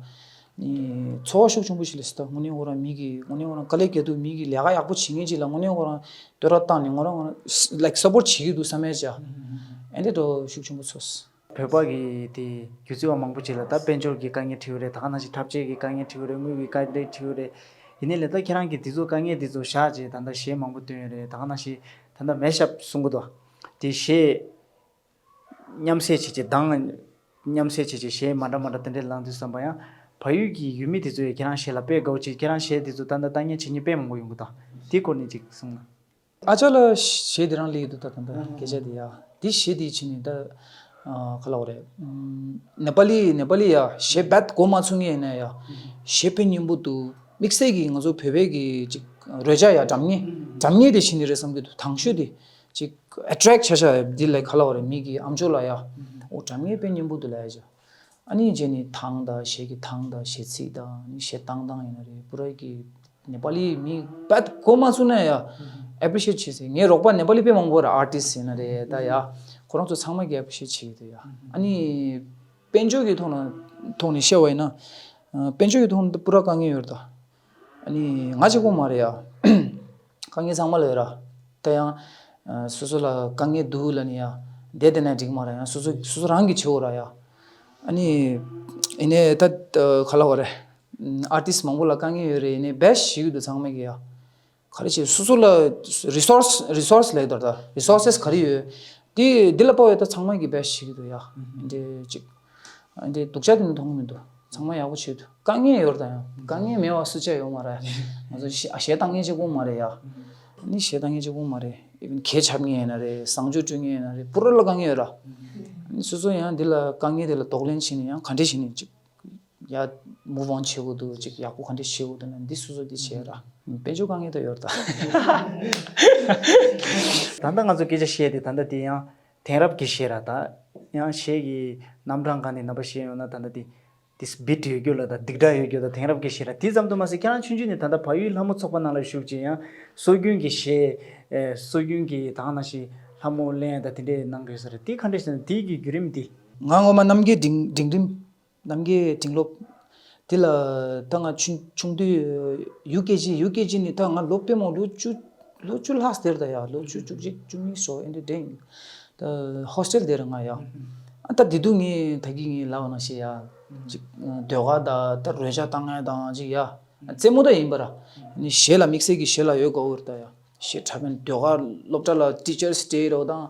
ནི་ཚོར་བ་ཤུགས་ཆེན་པོ་ཞིག་སླེབས་སོང་། ད་དངོས་གནས་ཁོ་རང་མི་གི་དངོས་གནས་ཁོ་རང་དཀའ་ལས་རྒྱག་འདུག་མི་གི་ལས་ཀ་ཡག་པོ་བྱེད་མཁན་ཅིག་ལ་དངོས་གནས་ཁོ་རང་བསྟོད་ར་བཏང་ནས་ཁོ་རང་ཁོ་རང་ལའིཀ་སབ་པོར་ཊི་བྱེད་ཀྱི་འདུག་བསམ་ཡས་ཅིག་ཨེ་འདྲས་འགྲོ་ཤུགས་ཆེན་པོ་ཚོར། བོད་པ་གི་དེ་སྒྱུ་རྩལ་བ་མང་པོ་ཅིག་ལ་ད་དཔལ་འབྱོར་གྱི་དཀའ་ངལ་འཕྲད་ཡོད་རེད། ད་ག་ནང་བཞིན་འཁྲབ་ཆས་ཀྱི་དཀའ་ངལ་འཕྲད་ཡོད་རེད། དངུལ་གྱི་དཀའ་ངལ་འཕྲད་ཡོད་རེད། ཡིན་ནའི་ལས་ད་ཁྱེད་རང་གིས་དེ་ཚོ་དཀའ་ངལ་དེ་ཚོ་བཞག་བྱས་ད་ལྟ་གཞས་མང་པོ་བཏོན་ཡོད་རེད། ད་ག་ནང་བཞིན་ད་ལྟ་མེ་ཤབ་གསུང་གི་འདུག་དེ་གཞས་མཉམ་བསྲེས་བྱས་བྱས་གདངས་མཉམ་བསྲེས་བྱས་བྱས་གཞས་མ་འདྲ་མ་འདྲ་དེ་འདྲས་བླངས་དུས་བསམ་པ་ཡང་བལ་ཡུལ་གྱི་ཡུལ་མི་དེ་ཚོ་ཡང་ཁྱེད་རང་གཞས་ལ་དཔེ་དགའ་བོ་བྱས། ཁྱེད་རང་གཞས་དེ་ཚོ་ད་ལྟ་ལྟ་ཉན་བྱེད་མཁན་དཔེ་མང་པོ་ཡོང་གི་འདུག་དེ་སྐོར་ནས་ཅིག་གསུང་ན། ཨ་ཅག་ལགས་གཞས་དེ་རང་ལས་ཡོད་འདུག་ད་ད་ད་སྐད་ཆ་དེ་ཡ། དེ་གཞས་དེ་ཕྱིན་ནས་ད་ག་ལབ་དགོས་རེད། ནེ་པ་ལི་ནེ་པ་ལི་ཡ་གཞས་རྦད་གོ་མ་ཚུགས་མཁན་ཡིན་ན་ཡ། གཞས་དཔེ་སྙན་པོ་འདུག་དམིགས་བསལ་གྱིས་ང་ཚོ་བོད་པའི་གི་ཅིག་རོལ་ཆ་ཡ་སྒྲ་སྙན་སྒྲ་སྙན་དེ་ཕྱིན་ནས་རེད་བསམ་གྱི་འདུག་དང་ཤོས་དེ་ཅིག་ཨེ་ཊེག་ཆ་ཤ་འདི་ལ་ག་ལབ་དགོས་རེད། མི་གི་ཨམ་ཅོག་ལ་ཡ། འོ་སྒྲ་སྙན་དཔེ་སྙན་པོ་འདུག་ལབ་ཡ་ཅིག་ཨ་ནི་རྗེས་ནས་གདངས་དང་གཞས་ཀྱི་གདངས་དང་གཞས་ཚིག་དང་ཨ་ནི་གཞས་བཏང་སྟངས་ཡིན་ན་རེད། པུ་ར་གི་ནེ་པ་ལི་མི་རྦད་གོ་མ་ཚུགས་ན་ཡ་ཨེ་པི་ཤི་ཡེ་ཊི་བྱེད་ཟེར། ངའི་རོགས་པ་ནེ་པ་ལི་དཔེ་མང་པོ་ར་ཨར་ཊིསི་ཡིན་ན་རེད་ད་ཡ། ཁོ་རང་ཚོ་ཚང་མ་གིས་ཨེ་པི་ཤི་ཡེ་ཊི་བྱེད་ཀྱི་འདུག་ཡ། ཨ་ནི་དཔལ་འབྱོར་གྱི་ཐོག་ན་ཐོག་ནས་བཤད་པ་ཡིན་ན་དཔལ་འབྱོར་གྱི་ཐོག་ན་པུ་ར་དཀའ་ངལ་ཡོད་རེད་ད། ཨ་ནི་ང་གཅིག་པོ་མ་རེད་ཡ། དཀའ་ངལ་ཚང་མ་ལ་ཡོད་ར། ད་ཡང་ཨ་སོ་སོ་ལ་དཀའ་ངལ་འདུག་ལབ་ནས་ཡ་བསྡད་བསྡད་ན་འགྲིག་མ་རེད། ཡང་སོ་སོ་སོ་སོ་རང་གིས་བྱེད་དགོས་ར་ཡ། ཨ་ནི་ཡིན་ནའི་ད་ག་ལབ་དགོས་རེད། ཨར་ཊིསི་མང་པོ་ལ་དཀའ་ངལ་ཡོད་རེད། ཡིན་ནའི་བེ་སི་ཊི་བྱེད་ཀྱི་འདུག་ཚང་མས་ཀྱི་ཡ། ག་རེ་བྱེད་སོ་སོ་ལ་རི་སོར་སི་རི་སོར་སི་ལབ་ཡོད་ད། རི་སོར་སེ་སི་ག་རེ་ཡོད། དེ་འདི་ལ་དཔག་ཡོད་ད་ཚང་མས་ཀྱི་བེ་སི་ཊི་བྱེད་ཀྱི་འདུག་ཡ། འདི་ཅིག་འདི་སྡུག་ཅག་དེ་ནི་མཐོང་གི་མི་འདུག་ཚང་མ་ཡག་པོ་བྱེད་འདུག་དཀའ་ངལ་ཡོད་རེད་ད། ཡང་དཀའ་ངལ་མེད་པ་སུ་ཆ་ཡོད་མ་རེད། ང་ཚོ་གཞས་གཞས་བཏང་མཁན་གཅིག་པོ་མ་རེད་ཡ། ནི་གཞས་བཏང་མཁན་གཅིག་པོ་མ་རེད། ཨི་ཝན་གད་རྐྱབ་མཁན་ཡིན་ན་རེད། བཟང་སྤྱོད་སྤྲོད་མཁན་ཡིན་ན་རེད། པུ་ར་ལ་དཀའ་ངལ་ཡོད་ར། ནི་སོ་སོ་ཡང་འདི་ལ་དཀའ་ངལ་དེ་ལ་གདོང་ལེན་བྱས་ནས་ཡང་ག་འདྲས་བྱས་ནས་ཅིག་ཡ་མུ་ཝོན་བྱེད་དགོས་འདུག་ཅིག་ཡག་པོ་ག་འདྲས་བྱེད་དགོས་འདུག་ན་འདི་སོ་སོ་འདི་བྱས་ར། དཔལ་འབྱོར་དཀའ་ངལ་ད་ཡོད་རེད་ད། ད་ལྟ་ང་ཚོ་སྐད་ཆ་བཤད་དེ་ད་ལྟ་དེ་ཡང་དེང་རབས་ཀྱི་གཞས་ར། ད་ཡང་གཞས་ཀྱི་རྣམ་གྲངས་སྒང་ནས་རྣམ་པ་བཤད་ཡོང་ན་ད་ལྟ་དེ་དེ་བིཊ་ཡོད་རྒྱུ་ལ་ད་སྡིག་སྒྲ་ཡོད་རྒྱུ་ད་དེང་རབས་ཀྱི་གཞས་ར། དེ་ཙམ་དུ་མ་ཟད་ཁྱེད་རང་ཆུང་ཆུང་ནས་ད་ལྟ་བལ་ཡུལ་ལྷ་མོ་ཚོགས་པ་ནང་ལ་ཞུགས་བྱས་ཡང་སྲོལ་རྒྱུན་གྱི་གཞས་ཨེ་སྲོལ་རྒྱུན་གྱི་ད་ག་ནང་བཞིན་ལྷ་མོ་ལེན་ཡ་ད་དེ་འདྲས་གནང་དགོས་ས་རེད། དེ་ག་འདྲས་ཟེར་ན་དེ་གི་བརྒྱུད་རིམ་དེ། ང་ངོ་མ་རྣམ་རྒྱལ་འབྲིང་འབྲིང་རིམ། རྣམ་རྒྱལ་འབྲིང་སློབ། དེ་ལ་ད་ང་ཆུང་ཆུང་དུས་ཡུ་ཀེ་ཇི་ཡུ་ཀེ་ཇི་ནས་ད་ང་ལོ་དཔེ་མང་ལོ་བཅུ་ལོ་བཅུ་ལྷག་དེར་ད་ཡ། ལོ་བཅུ་བཅུ་གཅིག་བཅུ་གཉིས་སོ་ཨེ་འདྲ་དེ་ཡིན། ད་ཧོ་སི་ཊེལ་དེར་ང་ཡ། ཨ་ད་དེ་དུས་ངས་ད་གིན་ངས་ལབ་པ་ནང་བཞིན་ཡ། ཅིག་ཟློས་གར་ད་ད་རོལ་ཆ་བཏང་ཡ་དང་ཅིག་ཡ། རྩེད་མོ་ད་ཡིན་པ་ར། ནི་གཞས་ལ་དམིགས་བསལ་གྱི་གཞས་ལ་ཡོད་དགའ་བོ་རེད་ད་ཡ། གཞས་འཁྲབ་མཁན་ཟློས་གར་སློབ་གྲྭ་ལ་ཊི་ཅར་སི་ཌེ་རོ་དང་།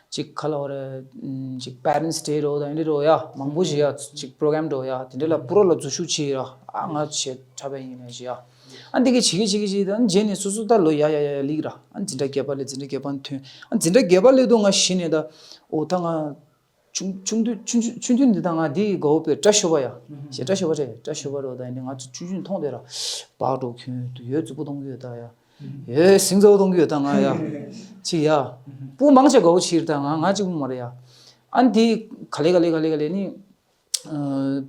ཅིག་ག་ལབ་དགོས་རེད། ཅིག་པེ་རེནྚ་སི་ཌེ་རོ་དང་ཨེ་འདྲ་རོ་ཡ། མང་པོ་ཞིག་ཡ། ཅིག་པོ་རོ་གྷ་རམ་འགྲོ་ཡ། དེ་འདྲ་ལ་པུ་ར་ལ་འཛུལ་ཞུགས་བྱེད་ཡ། ཨ་ང་གཞས་འཁྲབ་པ་ཡིན་ན་ཞིག་ཡ། ཨ་འདི་གི་བྱེད་ཀྱི་བྱེད་ཀྱི་བྱེད་ཀྱི་ད་རྗེས་ནས་སོ་སོ་ད་ལོ་ཡ་ཡ་ཡ་ཡ་སླེབས་ར། ཨ་འཛིན་གྲྭ་བརྒྱད་པ་སླེབས། འཛིན་གྲྭ་བརྒྱད་པ་ཐོན། ཨ་འཛིན་གྲྭ་བརྒྱད་པ་སླེབས་དུས་ང་གཞི་ནས་ད་འོ་ད་ང་ཆུང་ཆུང་དུས་ཆུང་ཆུང་ཆུང་དུས་འདི་དང་ང་འདི་དགའ་བོ་དཔེ་སྐྲ་ཤོར་བ་ཡ། ཞེ་སྐྲ་ཤོར་བ་རེད། སྐྲ་ཤོར་བ་རེད། ད་ཡིན་ནའི་ང་ཚོ་ཆུང་ཆུང་མཐོང་དེ་ར་བག་འགྲོ་ཁྱོད་དུ་ཡོད་རྫུ་པོ་གཏོང་གི་ཡོད་ད་ཡ། ཡོད་སིང་ཚ་བོ་གཏོང་གི་ཡོད་ད་ང་ཡ། ཅི་ཡ། སྤུ་མང་ཆེ་དགའ་བོ་ཕྱིར་ད་ང་ང་གཅིག་པུ་མ་རེད་ཡ། ཨ་འདི་ག་ལེ་ག་ལེ་ག་ལེ་ག་ལེ་ནི། ཨ།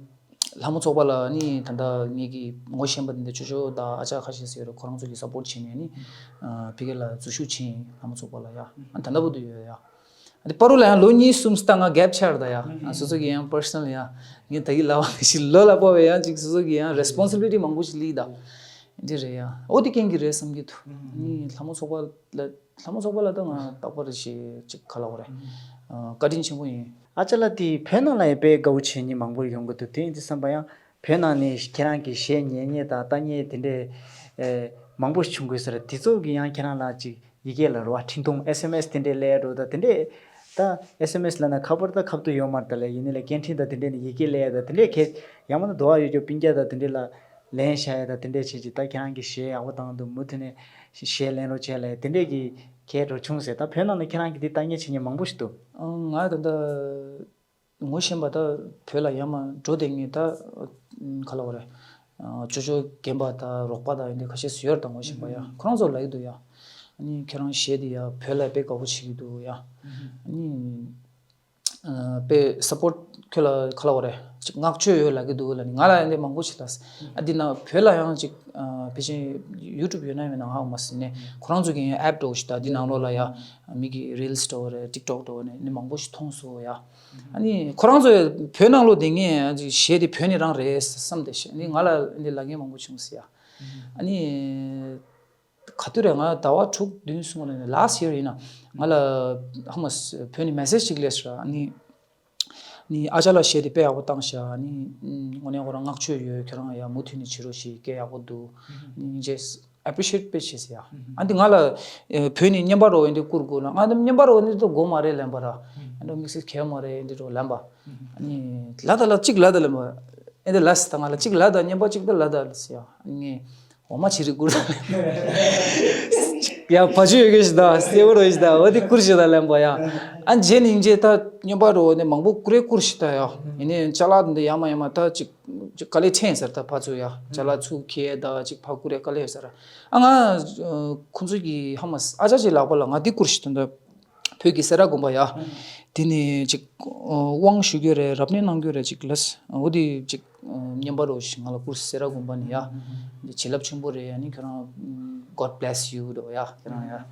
ལྷ་མོ་ཚོགས་པ་ལ་ནི་ད་ལྟ་ངེད་ཀྱི་ངོ་ཤེས་པ་འདི་འདྲ་ཅོ་ཅོ་དང་ཨ་ཅག་ཁ་ཤས་ཟེར་ཡོད་རེད། ཁོ་རང་ཚོ་གིས་སབ་པོར་བྱས་ནས་ནི་ཕ་གི་ལ་འཛུལ་ཞུགས་བྱས་ཡིན། ལྷ་མོ་ཚོགས་པ་ལ་ཡ། ཨ་ད་ལྟ་བར་དུ་ཡོད་ཡ། འདི་པ་རུ་ལ་ཡང་ལོ་གཉིས་གསུམ་ཙམ་ང་གེབ་ཆགས་རེད་ད་ཡ། ང་སོ་སོ་གི་ཡང་པར་སོ་ནལ་ཡ། ངས་ད་གི་ལབ་པ་མི་ཤེས། ལོ་ལ་བབ་པའི་ཡང་ཅིག་སོ་སོ་གི་ཡང་རེ་སི་པོན་སི་བི་ལི་ཊི་མང་པོ་ཞིག་སླེབས་ད། འདི་རེད་ཡ། འོ་དེ་རྐྱེན་གྱིས་རེད་བསམ་གྱི་འདུག་ཨ་ནི་ལྷ་མོ་ཚོགས་པ་ལ་ལྷ་མོ་ཚོགས་པ་ལ་ད་ང་རྟག་པར་ཞེ་ཅིག་ག་ལབ་དགོས་རེད། ཨ་བཀའ་དྲིན་ཆེན་པོ་ཡིན། ཨ་ཅག་ལགས་དེ་བོད་ནང་ལ་ཡང་དཔེ་དགའ་བོ་བྱེད་མཁན་མང་པོ་ཡོང་གི་འདུག་དེ་ཡིན་དུས་ཙམ་པ་ཡང་བོད་ནང་ནས་ཁྱེད་རང་གི་གཞས་ཉན་མཁན་དང་ལྟ་མཁན་དེ་འདྲས་ཨེ་མང་པོ་བྱུང་དགོས་ཟེར། དེ་ཚོ་གི་ཡང་ཁྱེད་རང་ལ་ཅིག་ཡི་གེ་ལ་རོ་བ་འཕྲིན་ཐུང་ཨེ་སི་ཨེམ་ཨེ་སི་དེ་འདྲས་སླེབས་འགྲོ་ད། དེ་འདྲས་ད་ཨེ་སི་ཨེམ་ཨེ་སི་ལབ་ན་ཁ་པར་ད་ཁ་ཐུག་ཡོད་མ་རེད་ད། ལས་ཡིན་ནའི་ལ་སྐད་འཕྲིན་ད་དེ་འདྲས་ནས་ཡི་གེ་སླེབས་ད། དེ་འདྲས་གལ་ཡང་མིན་ན་འདུག་ཨ་ཡོད་རྒྱུ་སྤུན་ཀྱག་ད་དེ་འདྲས་ལ་ལན་བཞག་ཡ་ད་དེ་འདྲས་བྱེད་ཅིག་ད་ཁྱེད་རང་གི་གཞས་ཡག་པོ་བཏང་འདུག་མུ་མཐུད་ནས་གཞས་ལེན་རོགས་བྱས་ལ་དེ་འདྲས་ཀྱི་གལ་འགྲོ་བྱུང་ཟེར། ད་བོད་ནང་ནས་ཁྱེད་རང་གི་དེ་ལྟ་མཁན་བྱེད་མཁན་མང་པོ་ཞིག་འདུག་ཨང་། ང་ད་ལྟ་ངོ་ཤེས་པ་ད་བོད་ལ་ཡར་མར་འགྲོ་བསྡད་མཁན་ད་ག་ལབ་དགོས་རེད། ཅོ་ཅོ་རྒན་པ་དང་རོགས་པ་དང་ཡིན་དེ་ཁ་ཤས་སུ་ཡོད་རེད་ད། ངོ་ཤེས་པ་ཡ་ཁོ་རང་ཚོ་ལབ་ཀྱི་འདུག་ཡ། ཨ་ནི་ཁྱེད་རང་གཞས་དེ་ཡ་བོད་ལ་དཔེ་དགའ་པོ་བྱེད་ཀྱི་འདུག་ཡ། ཨ་ནི་དཔེ་སབ་པོར་ཁྱོད་ལ་ག་ལབ་དགོས་རེད། ཅིག་བསྔགས་བརྗོད་ཡོད་ལབ་ཀྱི་འདུག་ལབ་ནི་ང་ལ་ཡང་དེ་མང་པོ་ཞིག་ལབ། ཨ་འདི་ན་བོད་ལ་ཡང་ཅིག་ཕལ་ཆེར་ཡུ་ཊུབ་ཡོད་ན་མེད་ན་ཧ་གོ་མ་སོང་ནས་ཁོ་རང་ཚོ་གི་ཡང་ཨེབ་འདྲ་བོ་ཞིག་ད་འདི་ནང་ལོགས་ལ་ཡ་མི་གི་རིལ་སི་འདྲ་བོ་རེད། ཊིག་ཊོག་འདྲ་བོ་ནས་ནི་མང་པོ་ཞིག་མཐོང་སོང་ཡ། ཨ་ནི་ཁོ་རང་ཚོ་བོད་ནང་ལོགས་བསྡད་མཁན་ཅིག་གཞས་དེ་བོད་ནས་རང་རེད་བསམ་བསྡད་ཤག་ཨ་ནི་ང་ལ་འདི་ལབ་མཁན་མང་པོ་བྱུང་སོང་ཡ། ཨ་ནི། ག་དུས་རེད། ང་ཟླ་བ་དྲུག་བདུན་སོང་ནས་ལ་སི་ཡར་ཡིན་ན་ང་ལ་ཧ་མ་བོད་ནས་མེ་སེ་ཇི་ཅིག་སླེབས་ཤག་ཨ་ནི་ནི་ཨ་ཅག་ལགས་གཞས་དེ་དཔེ་ཡག་པོ་བཏང་ཤག་ཨ་ནི་དངོས་གནས་ཁོ་རང་བསྔགས་བརྗོད་ཡོད། ཁྱོད་རང་ཡང་མུ་མཐུད་ནས་བྱེད་རོགས་ཞེས། སྐད་ཡག་པོ་འདུག་ཨ་ནི་རྗེས་ཨེ་པི་རི་ཤི་ཨེཊ་དཔེ་བྱས་ཟེར་ཡ། ཨ་འདི་ང་ལ་བོད་ནས་རྔན་པ་རོ་ཨེ་འདི་བསྐུར་དགོས་ལ། ང་འདི་རྔན་པ་རོ་ཨེ་འདི་ཚོ་དགོས་མ་རེད་ལབ་པ་ར། ཨེ་འདྲ་དམིགས་བསལ་གལ་མ་རེད་ཨེ་འདི་རོ་ལབ་པ། ཨ་ནི་ལ་ད་ལ་གཅིག་ལ་ད་ལབ་པ། ཨེ་འདི་ལ་སི་ད་ང་ལ་གཅིག་ལ་ད་རྔན་པ་གཅིག་ད་ལ་ད་ལ་སི་ཡ། ཨ་ནི་ངས། འོ་མ་ཅིག་རེ་བསྐུར་ད་ལབ། ཡ་བ་ཅུ་ཡོད་གི་ཞིག་ད་སེ་བོ་རོ་ཞིག་ད་འོ་དེ་བསྐུར་ཞིག་ད་ལབ་པ་ཡ། ཨ་རྗེས་ནས་རྗེས་ད་རྔན་པ་རོ་ནས་མང་པོ་བསྐུར་རེ་བསྐུར་ཞིག་ད་ཡ། ཡིན་ནའི་ཅ་ལག་འདི་ཡ་མ་ཡ་མ་ད་ཅིག་ཅིག་དཀའ་ལས་ཆེན་ཟེར་ད་ཕར་ཚུར་ཡ། ཅ་ལག་ཚུར་འཁྱེར་ད་ཅིག་ཕར་བསྐུར་རེ་དཀའ་ལས་ཟེར། ཨ་ང་ཁོང་ཚོ་གི་ཧ་མ་ཨ་ཅག་ཅིག་ལག་པ་ལ་ང་འདི་བསྐུར་ཞིག་ད་ད། བོད་ཀྱི་སེ་ར་དགོན་པ་ཡ། དེ་ནས་ཅིག་དབང་ཞུ་རྒྱུ་རེད། རབ་གནས་གནང་རྒྱུ་རེད་ཅིག་ལབ། འོ་དེ་ཅིག་རྔན་པ་རོ་ཞིག་ང་ལ་བསྐུར། སེ་ར་དགོན་པ་ནས་ཡ། འདི་བྱིན་རླབས་ཆེན་པོ་རེད། ཨ་ནི་ཁྱོད་རང་God bless you འགྲོ་ཡ། ཁྱོད་རང་ཡ། ཨ་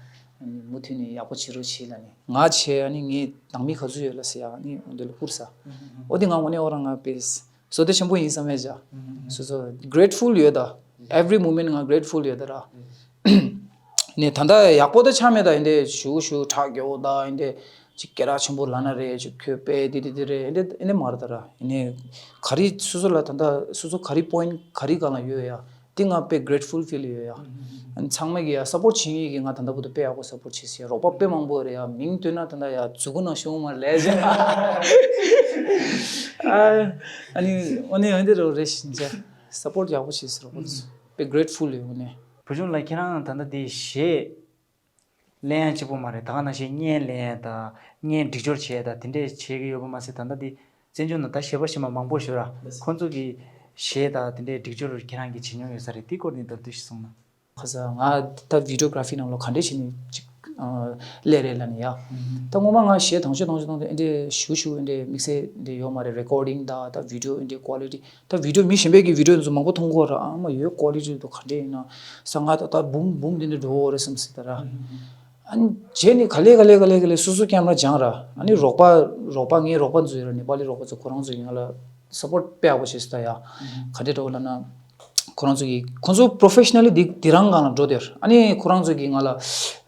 ནི་མུ་མཐུད་ནས་ཡག་པོ་བྱེད་རོགས་བྱེད་ལབ་ནས་ང་བྱས། ཨ་ནི་ངའི་ནང་མི་ག་ཚོད་ཡོད་ལབ་ཟེར་ཡ། ཨ་ནི་འོ་དེ་ལ་བསྐུར་ས། འོ་དེ་ང་དངོས་གནས་ཁོ་རང་ང་དཔེ། བསོད་བདེ་ཆེན་པོ་ཡིན་བསམ་ཡས་བྱ། སོ་སོ་grateful ཡོད་ད། Every moment ང་grateful ཡོད་ད་ར། ནས་ད་ལྟ་ཡག་པོ་ད་ཆགས་མེད་ད། ཡིན་དེ་ཞུ་ཞུ་ཁྲག་རྒྱོ་ད་ཡིན་དེ་ཅིག་སྐད་གྲགས་ཆེན་པོ་ལབ་ན་རེད། ཅིག་ཁྱོད་དཔེ་དེ་དེ་དེ་རེད། ཡིན་དེ་ཡིན་དེ་མ་རེད་ད་ར། ཡིན་ནས་ག་རེ་སོ་སོ་ལ་ད་ལྟ་སོ་སོ་ག་རེ་point ག་རེ་སྒང་ལ་ཡོད་ཡ། དེ་ང་དཔེ་grateful feel ཡོད་ཡ། ཨ་ནི་ཚང་མས་ཀྱི་ཡ་སབ་པོར་བྱེད་མཁན་གྱི་ང་ད་ལྟ་བར་དུ་དཔེ་ཡག་པོ་སབ་པོར་བྱེད་སྲིད་ཡ། རོགས་པ་དཔེ་མང་པོ་རེད་ཡ། མིང་བཏོན་ན་ད་ལྟ་ཡ་མཛུ་གུ་ནང་ཤོང་མ་རེད་ལས་བྱ། ཨ་ནི་འོ་ནི་འོན་ཏེ་རོགས་རེད་ཤིན་ཅ་སབ་པོར་ཡག་པོ་བྱེད་སྲིད། རོགས་པ་ཚོ་དཔེ་grateful ཡོད་ངོ་ནས། བུ་ཆུང་ལགས་ཁྱེད་རང་ད་ལྟ་འདི་གཞས་ལེན་ཡ་གཅིག་པོ་མ་རེད། ད་ག་ནང་བཞིན་བརྙན་ལེན་ཡ་དང་བརྙན་སྒྲིག་སྦྱོར་བྱེད་ཡ་དང་དེ་འདྲས་བྱེད་ཀྱི་ཡོད་པ་མ་ཟད། ད་ལྟ་འདི་བཙན་བྱོལ་ནང་ད་གཞས་པ་གཞས་མ་མང་པོ་ཞིག་ཡོད་ར། ཁོང་ཚོ་གི་གཞས་དང་དེ་འདྲས་སྒྲིག་སྦྱོར་ཁྱེད་རང་གིས་བྱེད་མྱོང་ཡོད་ས་རེད། དེའི་སྐོར་ནས་མདོར་བསྡུས་ཤིག་གསུངས་ན། ཁ་ས་ང་ད་videography ནང་ལོགས་ག་འདྲས་བྱས་ནས་ཅིག་ཨ་སླེབས་རེད་ལབ་ནས་ཡ། ད་སྔོན་མ་ང་གཞས་དང་ཆོས་དང་ཆོས་དང་དེ་འདྲས་ཞུ་ཞུ་འདྲས་དམིགས་བསལ་འདྲས་ཡོད་མ་རེད། recording ད་ད་video འདྲས་quality ད་video མི་གཞན་པའི་གི་video ཚོ་མང་པོ་མཐོང་གི་ཡོད་ར། ཨ་མ་ཡོད་quality དེ་ག་འདྲས་ཡིན་ན་ས། ང་ད་ད་boom boom དེ་འདྲས་འགྲོ་གི་རེད་བསམ་སྲིད་ད་ར། ཨ་ནི་རྗེས་ནས་ག་ལེ་ག་ལེ་ག་ལེ་ག་ལེ་སོ་སོ་camera སྦྱངས་ར། ཨ་ནི་རོགས་པ་རོགས་པ་ངའི་རོགས་པ་ཚོ་ཡོད་ར། ནེ་པ་ལི་རོགས་པ་ཚོ་ཁོ་རང་ཚོ་ཡིན་ང་ལ་support དཔེ་ཡག་པོ་བྱས་སོང་ད་ཡ། ག་འདྲས་འགྲོ་ལབ་ན། ཁོ་རང་ཚོ་གིས་ཁོ་ཚོ་professionally དེ་དེ་རང་སྒང་ལ་འགྲོ་དེར། ཨ་ནི་ཁོ་རང་ཚོ་གིས་ང་ལ་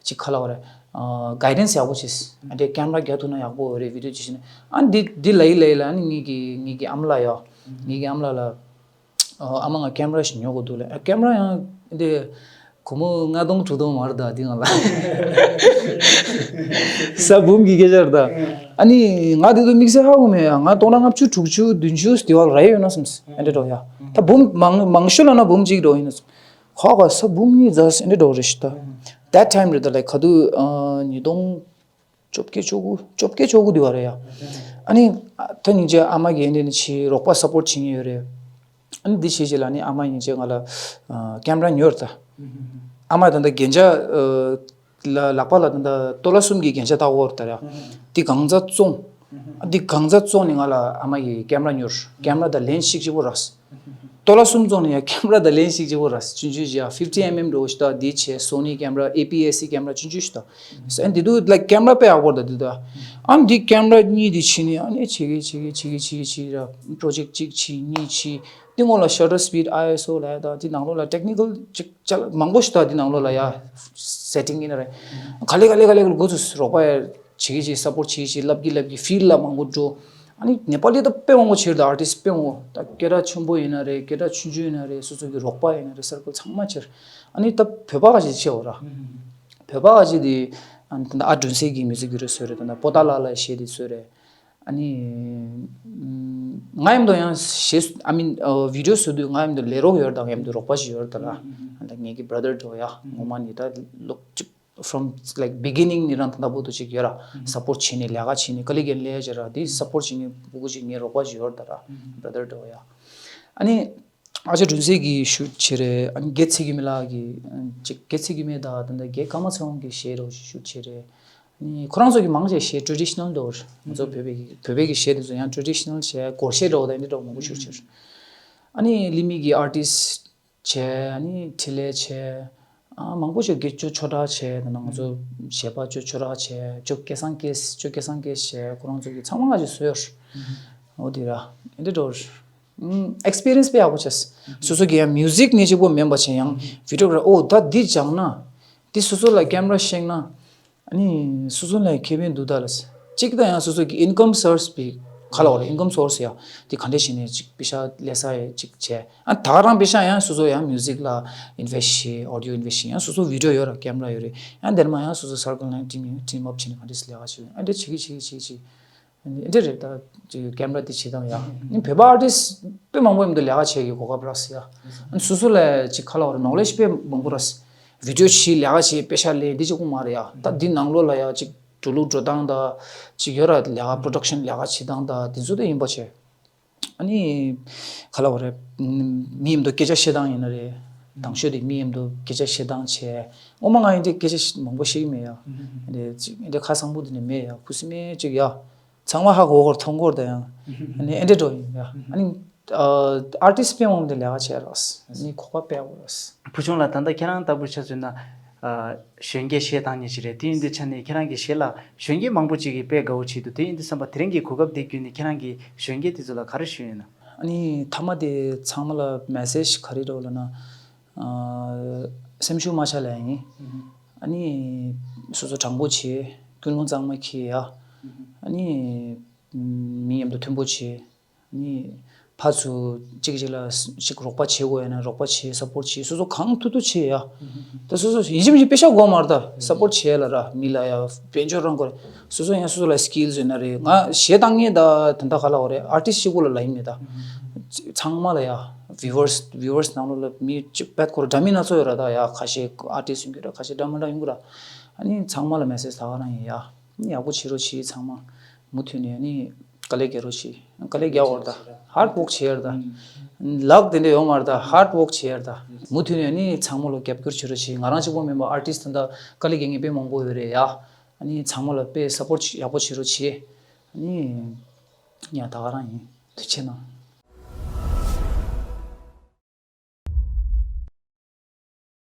ཅིག་ག་ལབ་དགོས་རེད། ཨ་guidance ཡག་པོ་བྱས། ཨ་འདྲས་camera རྒྱག་ཐུབ་ན་ཡག་པོ་རེད། video ཅིག་བྱས་ན། ཨ་ནི་འདི་འདི་ལ་ཡི་ལ་ཡི་ལ། ཨ་ནི་ངེད་ཀྱི་ངེད་ཀྱི་ཨ་མ་ལགས་ཡ། ངེད་ཀྱི་ཨ་མ་ལགས་ལ། ཨ་མ་ང་camera ཞིག་ཉོ་དགོས་འདུག་ལབ། ཨ་camera ཡང་འདི་སྒོར་མོ་ལྔ་སྟོང་དྲུག་སྟོང་མ་རེད་ད་འདི་སྒང་ལ། ས་འབུམ་གྱི་སྐད་ཆ་རེད་ད། ཨ་ནི་ང་དེ་ཚོ་དམིགས་བསལ་ཧ་གོ་མེད་ཡ། ང་སྟོང་ཕྲག་ལྔ་བཅུ་དྲུག་ཅུ་བདུན་ཅུ་དེ་བ་ལ་རག་ཡོད་ན་བསམ་སོང་། ཨེ་འདྲས་འགྲོ་ཡ། ད་འབུམ་མང་མང་ཤོས་ལབ་ན་འབུམ་གཅིག་འགྲོ་ཡིན་ན་བསམ། ཁོ་ག་ས་འབུམ་གཉིས་ཙམ་ཨེ་འདྲས་འགྲོ་རེད་ཤག་ད། That time རེད་ད་ལབ། ག་དུས་ཨ་ཉིས་སྟོང་བཅོ་བརྒྱད་བཅུ་དགུ་བཅོ་བརྒྱད་བཅུ་དགུ་དེ་བ་རེད་ཡ། ཨ་ནི་ད་སྙིང་རྗེ་ཨ་མ་གིས་ཨེ་འདྲས་ནི་ཆེ་རོགས་པ་support བྱེད་མཁན་ཡོད་རེད། ཨ་ནི་འདི་བྱས་རྗེས་ལ་ནི་ཨ་མ་སྙིང་རྗེ་ང་ལ་ཨ་camera ཉོས་རེད་ད། ཨ་མ་ད་ལྟ་རྒྱན་ཆ་ཨ་ལ་ལག་པ་ལ་ད་ལྟ་ཏོ་ལ་གསུམ་གྱི་རྒྱན་ཆ་བཏགས་ཡོད་རེད་ད་ཡ། འདི་གང་ཚ་བཙོང་། འདི་གང་ཟག་བཙོང་ནས་ང་ལ་ཨ་མ་ཡིས་ཀེམ་ར་ཉོར། ཀེམ་ར་དང་ལེན་ཞིག་གཅིག་པོ་རག་སྟོ་ལ་གསུམ་བཙོང་ནས་ཡང་ཀེམ་ར་དང་ལེན་ཞིག་གཅིག་པོ་རག་ཆུང་ཆུང་ཞིག་ཡ་ཕིབ་ཊི་ཨེམ་ཨེམ་འགྲོ་ཞིག་ད་འདི་བྱས། སོ་ནི་ཀེམ་ར་ཨེ་པི་ཨེ་སི་ཀེམ་ར་ཆུང་ཆུང་ཞིག་ད། ཨན་འདི་དུ་ལ་ཀེམ་ར་དཔེ་ཡག་པོ་ད་འདི་ད། ཨན་འདི་ཀེམ་ར་གཉིས་འདི་ཕྱིན་ནས་ཨ་ནི་བྱེད་གི་བྱེད་གི་བྱེད་གི་བྱེད་གི་བྱེད་གི་ར་པྲོ་ཇེག་གཅིག་བྱས་གཉིས་བྱས། འདི་སྔོན་ལ་ཤ་ཊར་སི་པིཌ་ཨའི་ཨེས་ཨོ་ལབ་ཡ་ད་འདི་ནང་ལོགས་ལ་ཊེག་ནི་ཀལ་ཅིག་ཅལ་མང་པོ་ཞིག་ད་འདི་ནང་ལོགས་ལ་ཡ་སེ་ཊིང་ཡིན་ན་རེད། ག་ལེ་ག་ལེ་ག་ལེ་ག་ལེ་འགོ་ཚུགས་རོགས་པ་ཡ་བྱེད་གི་བྱེད་སཔོར་ཊི་བྱེད་གི་བྱེད་ལབ་གི་ལབ་གི་ཕིལ་ལ་མང་པོ་འགྲོ། ཨ་ནི་ནེ་པ་ལི་ད་དཔེ་མང་པོ་ཆེར་ད་ཨར་ཊིསི་དཔེ་མང་པོ་ད་སྐད་གྲགས་ཆེན་པོ་ཡིན་ན་རེད། སྐད་གྲགས་ཆུང་ཆུང་ཡིན་ན་རེད། སོ་སོ་གི་རོགས་པ་ཡིན་ན་རེད། སར་ཀལ་ཚང་མ་ཆེར། ཨ་ནི་ད་བོད་པ་ག་ཅིག་ཆེ་བ་ར། བོད་པ་ག་ཅིག་དེ་ཨ་ནི་ད་ཨ་སྒྲོན་གསལ་གི་མིའུ་ཟིག་གི་རེད་སོ་རེད། ད་པོ་ཏཱ་ལ་ལ་གཞས་དེ་སོ་རེད། ཨ་ནི། ང་མཉམ་དུ་ཡང་གཞས་ཨ་མིན་བི་ཌི་ཡོ་བཟོ་དུས་ང་མཉམ་དུ་ལས་རོགས་ཡོད་རེད། ད་ང་མཉམ་དུ་རོགས་པ་ཞིག་ཡོད་རེད་ད་ར། ཨ་ད་ངེད་ཀྱི་བྷ་ར་དར་འགྲོ་ཡ་ངོ་མ་ནི་ད་ལོག་ཅིག་ཕོ་རོམ་ལའིཀ་བི་གི་ནིང་ནི་རང་ད་ལྟ་བར་དུ་ཅིག་ཡོད་ར། སཔོར་ཊི་བྱས་ནས་ལས་ཀ་བྱས་ནས་ཀ་ལི་གན་ལས་ཡ་ཅིག་ར། དེ་སཔོར་ཊི་བྱས་ནས་ཕྲུ་གུ་ཅིག་ངའི་རོགས་པ་ཞིག་ཡོད་རེད་ད་ར། བྷ་ར་དར་འགྲོ་ཡ། ཨ་ནི། ཨ་ཅག་སྒྲོན་གསལ་གྱིས་ཤུཊ་བྱས་རེད། ཨ་ནི་དགེ་ཚེ་རྒྱལ་མེ་ལགས་ཀྱིས་ཅིག་དགེ་ཚེ་རྒྱལ་མེ་དང་ད་ལྟ་དགེ་ཀརྨ་ཚེ་དབང་གི་གཞས་རོ་ཞིག་ཤུཊ་བྱས་རེད། ཨ་ནི་ཁོ་རང་ཚོ་གི་མང་ཆེ་གཞས་ཊེ་ཌི་ཤི་ནལ་འདྲ་བོ་རེད། ང་ཚོ་བོད་པའི་གི་བོད་པའི་གི་གཞས་དེ་ཚོ་ཡང་ཊེ་ཌི་ཤི་ནལ་བྱས་སྒོར་གཞས་འདྲ་བོ་དང་འདི་འདྲ་བོ་མང་པོ་ཤུཊ་བྱས་རེད། ཨ་ནི་ལི་མི་གི་ཨར་ཊིསི་བྱས། ཨ་ནི་འཕྲིན་ལས་བྱས། ཨ་མང་པོ་ཞིག་དགེ་ཅོ་ཆོས་གྲགས་བྱས། ད་ནང་ང་ཚོ་གཞས་པ་ཅོ་ཆོས་གྲགས་བྱས། ཅོ་སྐལ་བཟང་སྐལ་ཅོ་སྐལ་བཟང་སྐལ་བྱས། ཁོ་རང་ཚོ་གི་ཚང་མ་ང་ཅིག་བཟོས་ཡོད། འོ་དེ་ར་འདི་འདྲ་བོ་རེད། ཨེག་སི་པི་རི་ཡན་སི་དཔེ་ཡག་པོ་བྱས། སོ་སོ་གི་ཡང་མིའུ་ཟིག་ནི་གཅིག་པོ་མིན་པ་བྱས། ཡང་བི་ཌི་ཡོ་གི་ར་ཨོ་ད་འདི་སྦྱངས་ན་འདི་སོ་སོ་ལ་ཀེམ་ར་ཤེས་ན་ཨ་ནི་སོ་སོ་ལ་ཁེ་ཕན་འདུག་ད་ལ། གཅིག་ད་ཡང་སོ་སོ་གི་ཨིན་ཀམ་སོར་སི་བི་ག་ལ་བ་རེད། ཨིན་ཀམ་སོར་སི་ཡ་འདི་ག་འདྲས་བྱས་ནས་ཅིག་པེ་ཤ་ལས་ས་ཡ་ཅིག་བྱས། ཨ་ད་ག་རང་པེ་ཤ་ཡང་སོ་སོ་ཡང་མིའུ་ཟིག་ལ་ཨིན་ཝེ་སི་ཊི་བྱས། ཨོ་ཌི་ཡོ་ཨིན་ཝེ་སི་ཊི་བྱས། ཡང་སོ་སོ་བི་ཌི་ཡོ་ཡོད་ར་ཀེམ་ར་ཡོད་རེད། ཡང་དེར་མ་ཡང་སོ་སོ་སར་ཀལ་ནང་ཊིམ་ཡོད། ཊིམ་ཨབ་བྱས་ནས་ག་འདྲས་ལས་ཀ་བྱས། ཨ་འདྲས་བྱེད་གི་བྱེད་གི་བྱེད་གི་བྱེད་གི། འདི་རེད་ད། ཀེམ་ར་དེ་བྱེད་སྟངས་ཡ། ཨ་ནི་བོད་པ་ཨར་ཊིསི་དཔེ་མང་པོ་མཉམ་དུ་ལས་ཀ་བྱེད་ཀྱི་གོ་སྐབས་རག་སོང་ཡ། ཨ་ནི་སོ་སོ་ལ་ཅིག་ག་ལ་བ་རེད། ནོ་ལེ་ཇི་དཔེ་མང་པོ་རག་སོང་། བི་ཌི་ཡོ་བྱས་ལས་ཀ་བྱས་པེ་ཤ་ལེན་འདི་གཅིག་པོ་མ་རེད་ཡ། ད་འདི་ནང་ལོགས་ལ་ཡ་ཅིག་འགྲོ་ལུགས་འགྲོ་སྟངས་ད་ཅིག་ཡོད་ར། ལས་ཀ་པྲོ་ཌག་ཤན་ལས་ཀ་བྱེད་སྟངས་ད་དེ་ཚོ་ད་ཡིན་པ་བྱས། ཨ་ནི་ག་ལ་བ་རེད། མི་མཉམ་དུ་སྐད་ཆ་བཤད་སྟངས་ཡིན་ན་རེད། དང་ཤོས་དེ་མི་མཉམ་དུ་སྐད་ཆ་བཤད་སྟངས་བྱས། ངོ་མ་ང་ཡིན་དེ་སྐད་ཆ་མང་པོ་བཤད་ཀྱི་མེད་ཡ། འདི་ཅིག་འདི་ཁ་སང་པོ་དེ་ནས་མེད་ཡ། ཁུ་སིམ་མེ་ཅིག་ཡ། ཚང་མ་ཧ་གོ་གོ་མཐོང་གོ་ད་ཡང་། ཨ་ནི་ཨེ་འདྲས་འགྲོ་ཡིན་ཡ། ཨ་ནི་ཨར་ཊིསི་དཔེ་མང་པོ་འདི་ལས་ཀ་བྱས་རག་ཨ་ནི་གོ་སྐབས་དཔེ་ཡག་པོ་རག་ཕུ་ཆུང་ལགས། ད་ལྟ་ཁྱེད་རང་ལྟ་བུ་ཆ་མཚོན་ན། གཞོན་སྐྱེས་གཞས་བཏང་མཁན་ཞིག་རེད། དེ་ཡིན་དུས་ཆ་ནས་ཁྱེད་རང་གི་གཞས་ལ་གཞོན་སྐྱེས་མང་པོ་ཅིག་གིས་དཔེ་དགའ་བོ་བྱེད་འདུག་དེ་ཡིན་དུས་ཙམ་པ་དེ་རིང་གི་གོ་སྐབས་འདི་བརྒྱུད་ནས་ཁྱེད་རང་གིས་གཞོན་སྐྱེས་དེ་ཚོ་ལ་ག་རེ་ཞུ་ཡོད་ན། ཨ་ནི་མཐའ་མ་དེ་ཚང་མ་ལ་མེ་སེ་ཇི་ག་རེ་རོ་ལབ་ན། ཨ་སེམས་ཤུགས་མ་ཆག་ལབ་ཡིན། ཨ་ནི་སོ་སོ་དྲང་པོ་བྱེད། ཀུན་སློང་གཙང་མ་འཁྱེར་ཡ། ཨ་ནི་མི་མཉམ་དུ་མཐུན་པོ་བྱེད། ཨ་ནི་ཕར་ཚུར་གཅིག་གཅིག་ལ་ཅིག་རོགས་པ་བྱེད་དགོས་ཡ་ན་རོགས་པ་བྱེད། སཔོར་ཊི་བྱེད། སོ་སོ་གང་ཐུབ་ཐུབ་བྱེད་ཡ། ད་སོ་སོ་ཡིན་གཅིག་མིན་གཅིག་པེ་ཤ་དགོས་མ་རེད་ད། སཔོར་ཊི་བྱེད་ལ་ར་མི་ལ་ཡ་དཔལ་འབྱོར་རང་དགོས་རེད། སོ་སོ་ཡང་སོ་སོ་ལ་སི་ཀིལ་ཡོད་ན་རེད། ང་གཞས་བཏང་མཁན་ད་དེ་འདྲ་ག་ལ་བ་རེད། ཨར་ཊིསི་གཅིག་པོ་ལ་ལབ་ཡིན་མེད་ད། ཚང་མ་ལ་ཡ། བིའུ་ཝར་སི་བིའུ་ཝར་སི་ནང་ལོགས་ལ་མི་གཅིག་པད་ཁོ་ར་འདྲ་མིན་སྣ་ཚོགས་ཡོད་ར་ད་ཡ། ཁ་ཤས་ཨར་ཊིསི་ཡིན་གྱི་ར། ཁ་ཤས་འདྲ་མི་འདྲ་ཡིན་གྱི་ར། ཨ་ནི་ཚང་མ་ལ་མེ་སེ་ཇི་ད་ག་རང་ཡིན་ཡ། ཨ་ནི་ཡག་པོ་བྱེད་རོགས་བྱེད། ཚང་མ་མུ་མཐུད་ནས་ཨ་ནི་དཀའ་ལས་རྒྱག་རོགས་བྱེད། དཀའ་ལས་རྒྱག་དགོས་ར་ད། ཧར་ཌི་ཝོག་བྱེད་ཡ་ར་ད། ལག་དེ་འདྲ་ཡོད་མ་རེད་ད། ཧར་ཌི་ཝོག་བྱེད་ཡ་ར་ད། མུ་མཐུད་ནས་ཨ་ནི་ཚང་མ་ལ་རྒྱབ་སྐྱོར་བྱེད་རོགས་བྱེད། ང་རང་གཅིག་པོ་མིན་པ་ཨར་ཊིསི་ད་ལྟ་དཀའ་ལས་རྒྱག་མཁན་དཔེ་མང་པོ་ཡོད་རེད་ཡ། ཨ་ནི་ཚང་མ་ལ་དཔེ་སཔོར་ཊི་ཡག་པོ་བྱེད་རོགས་བྱེད། ཨ་ནི་ཡ་ད་ག་རང་ཡིན། ཐུགས་རྗེ་གནང་།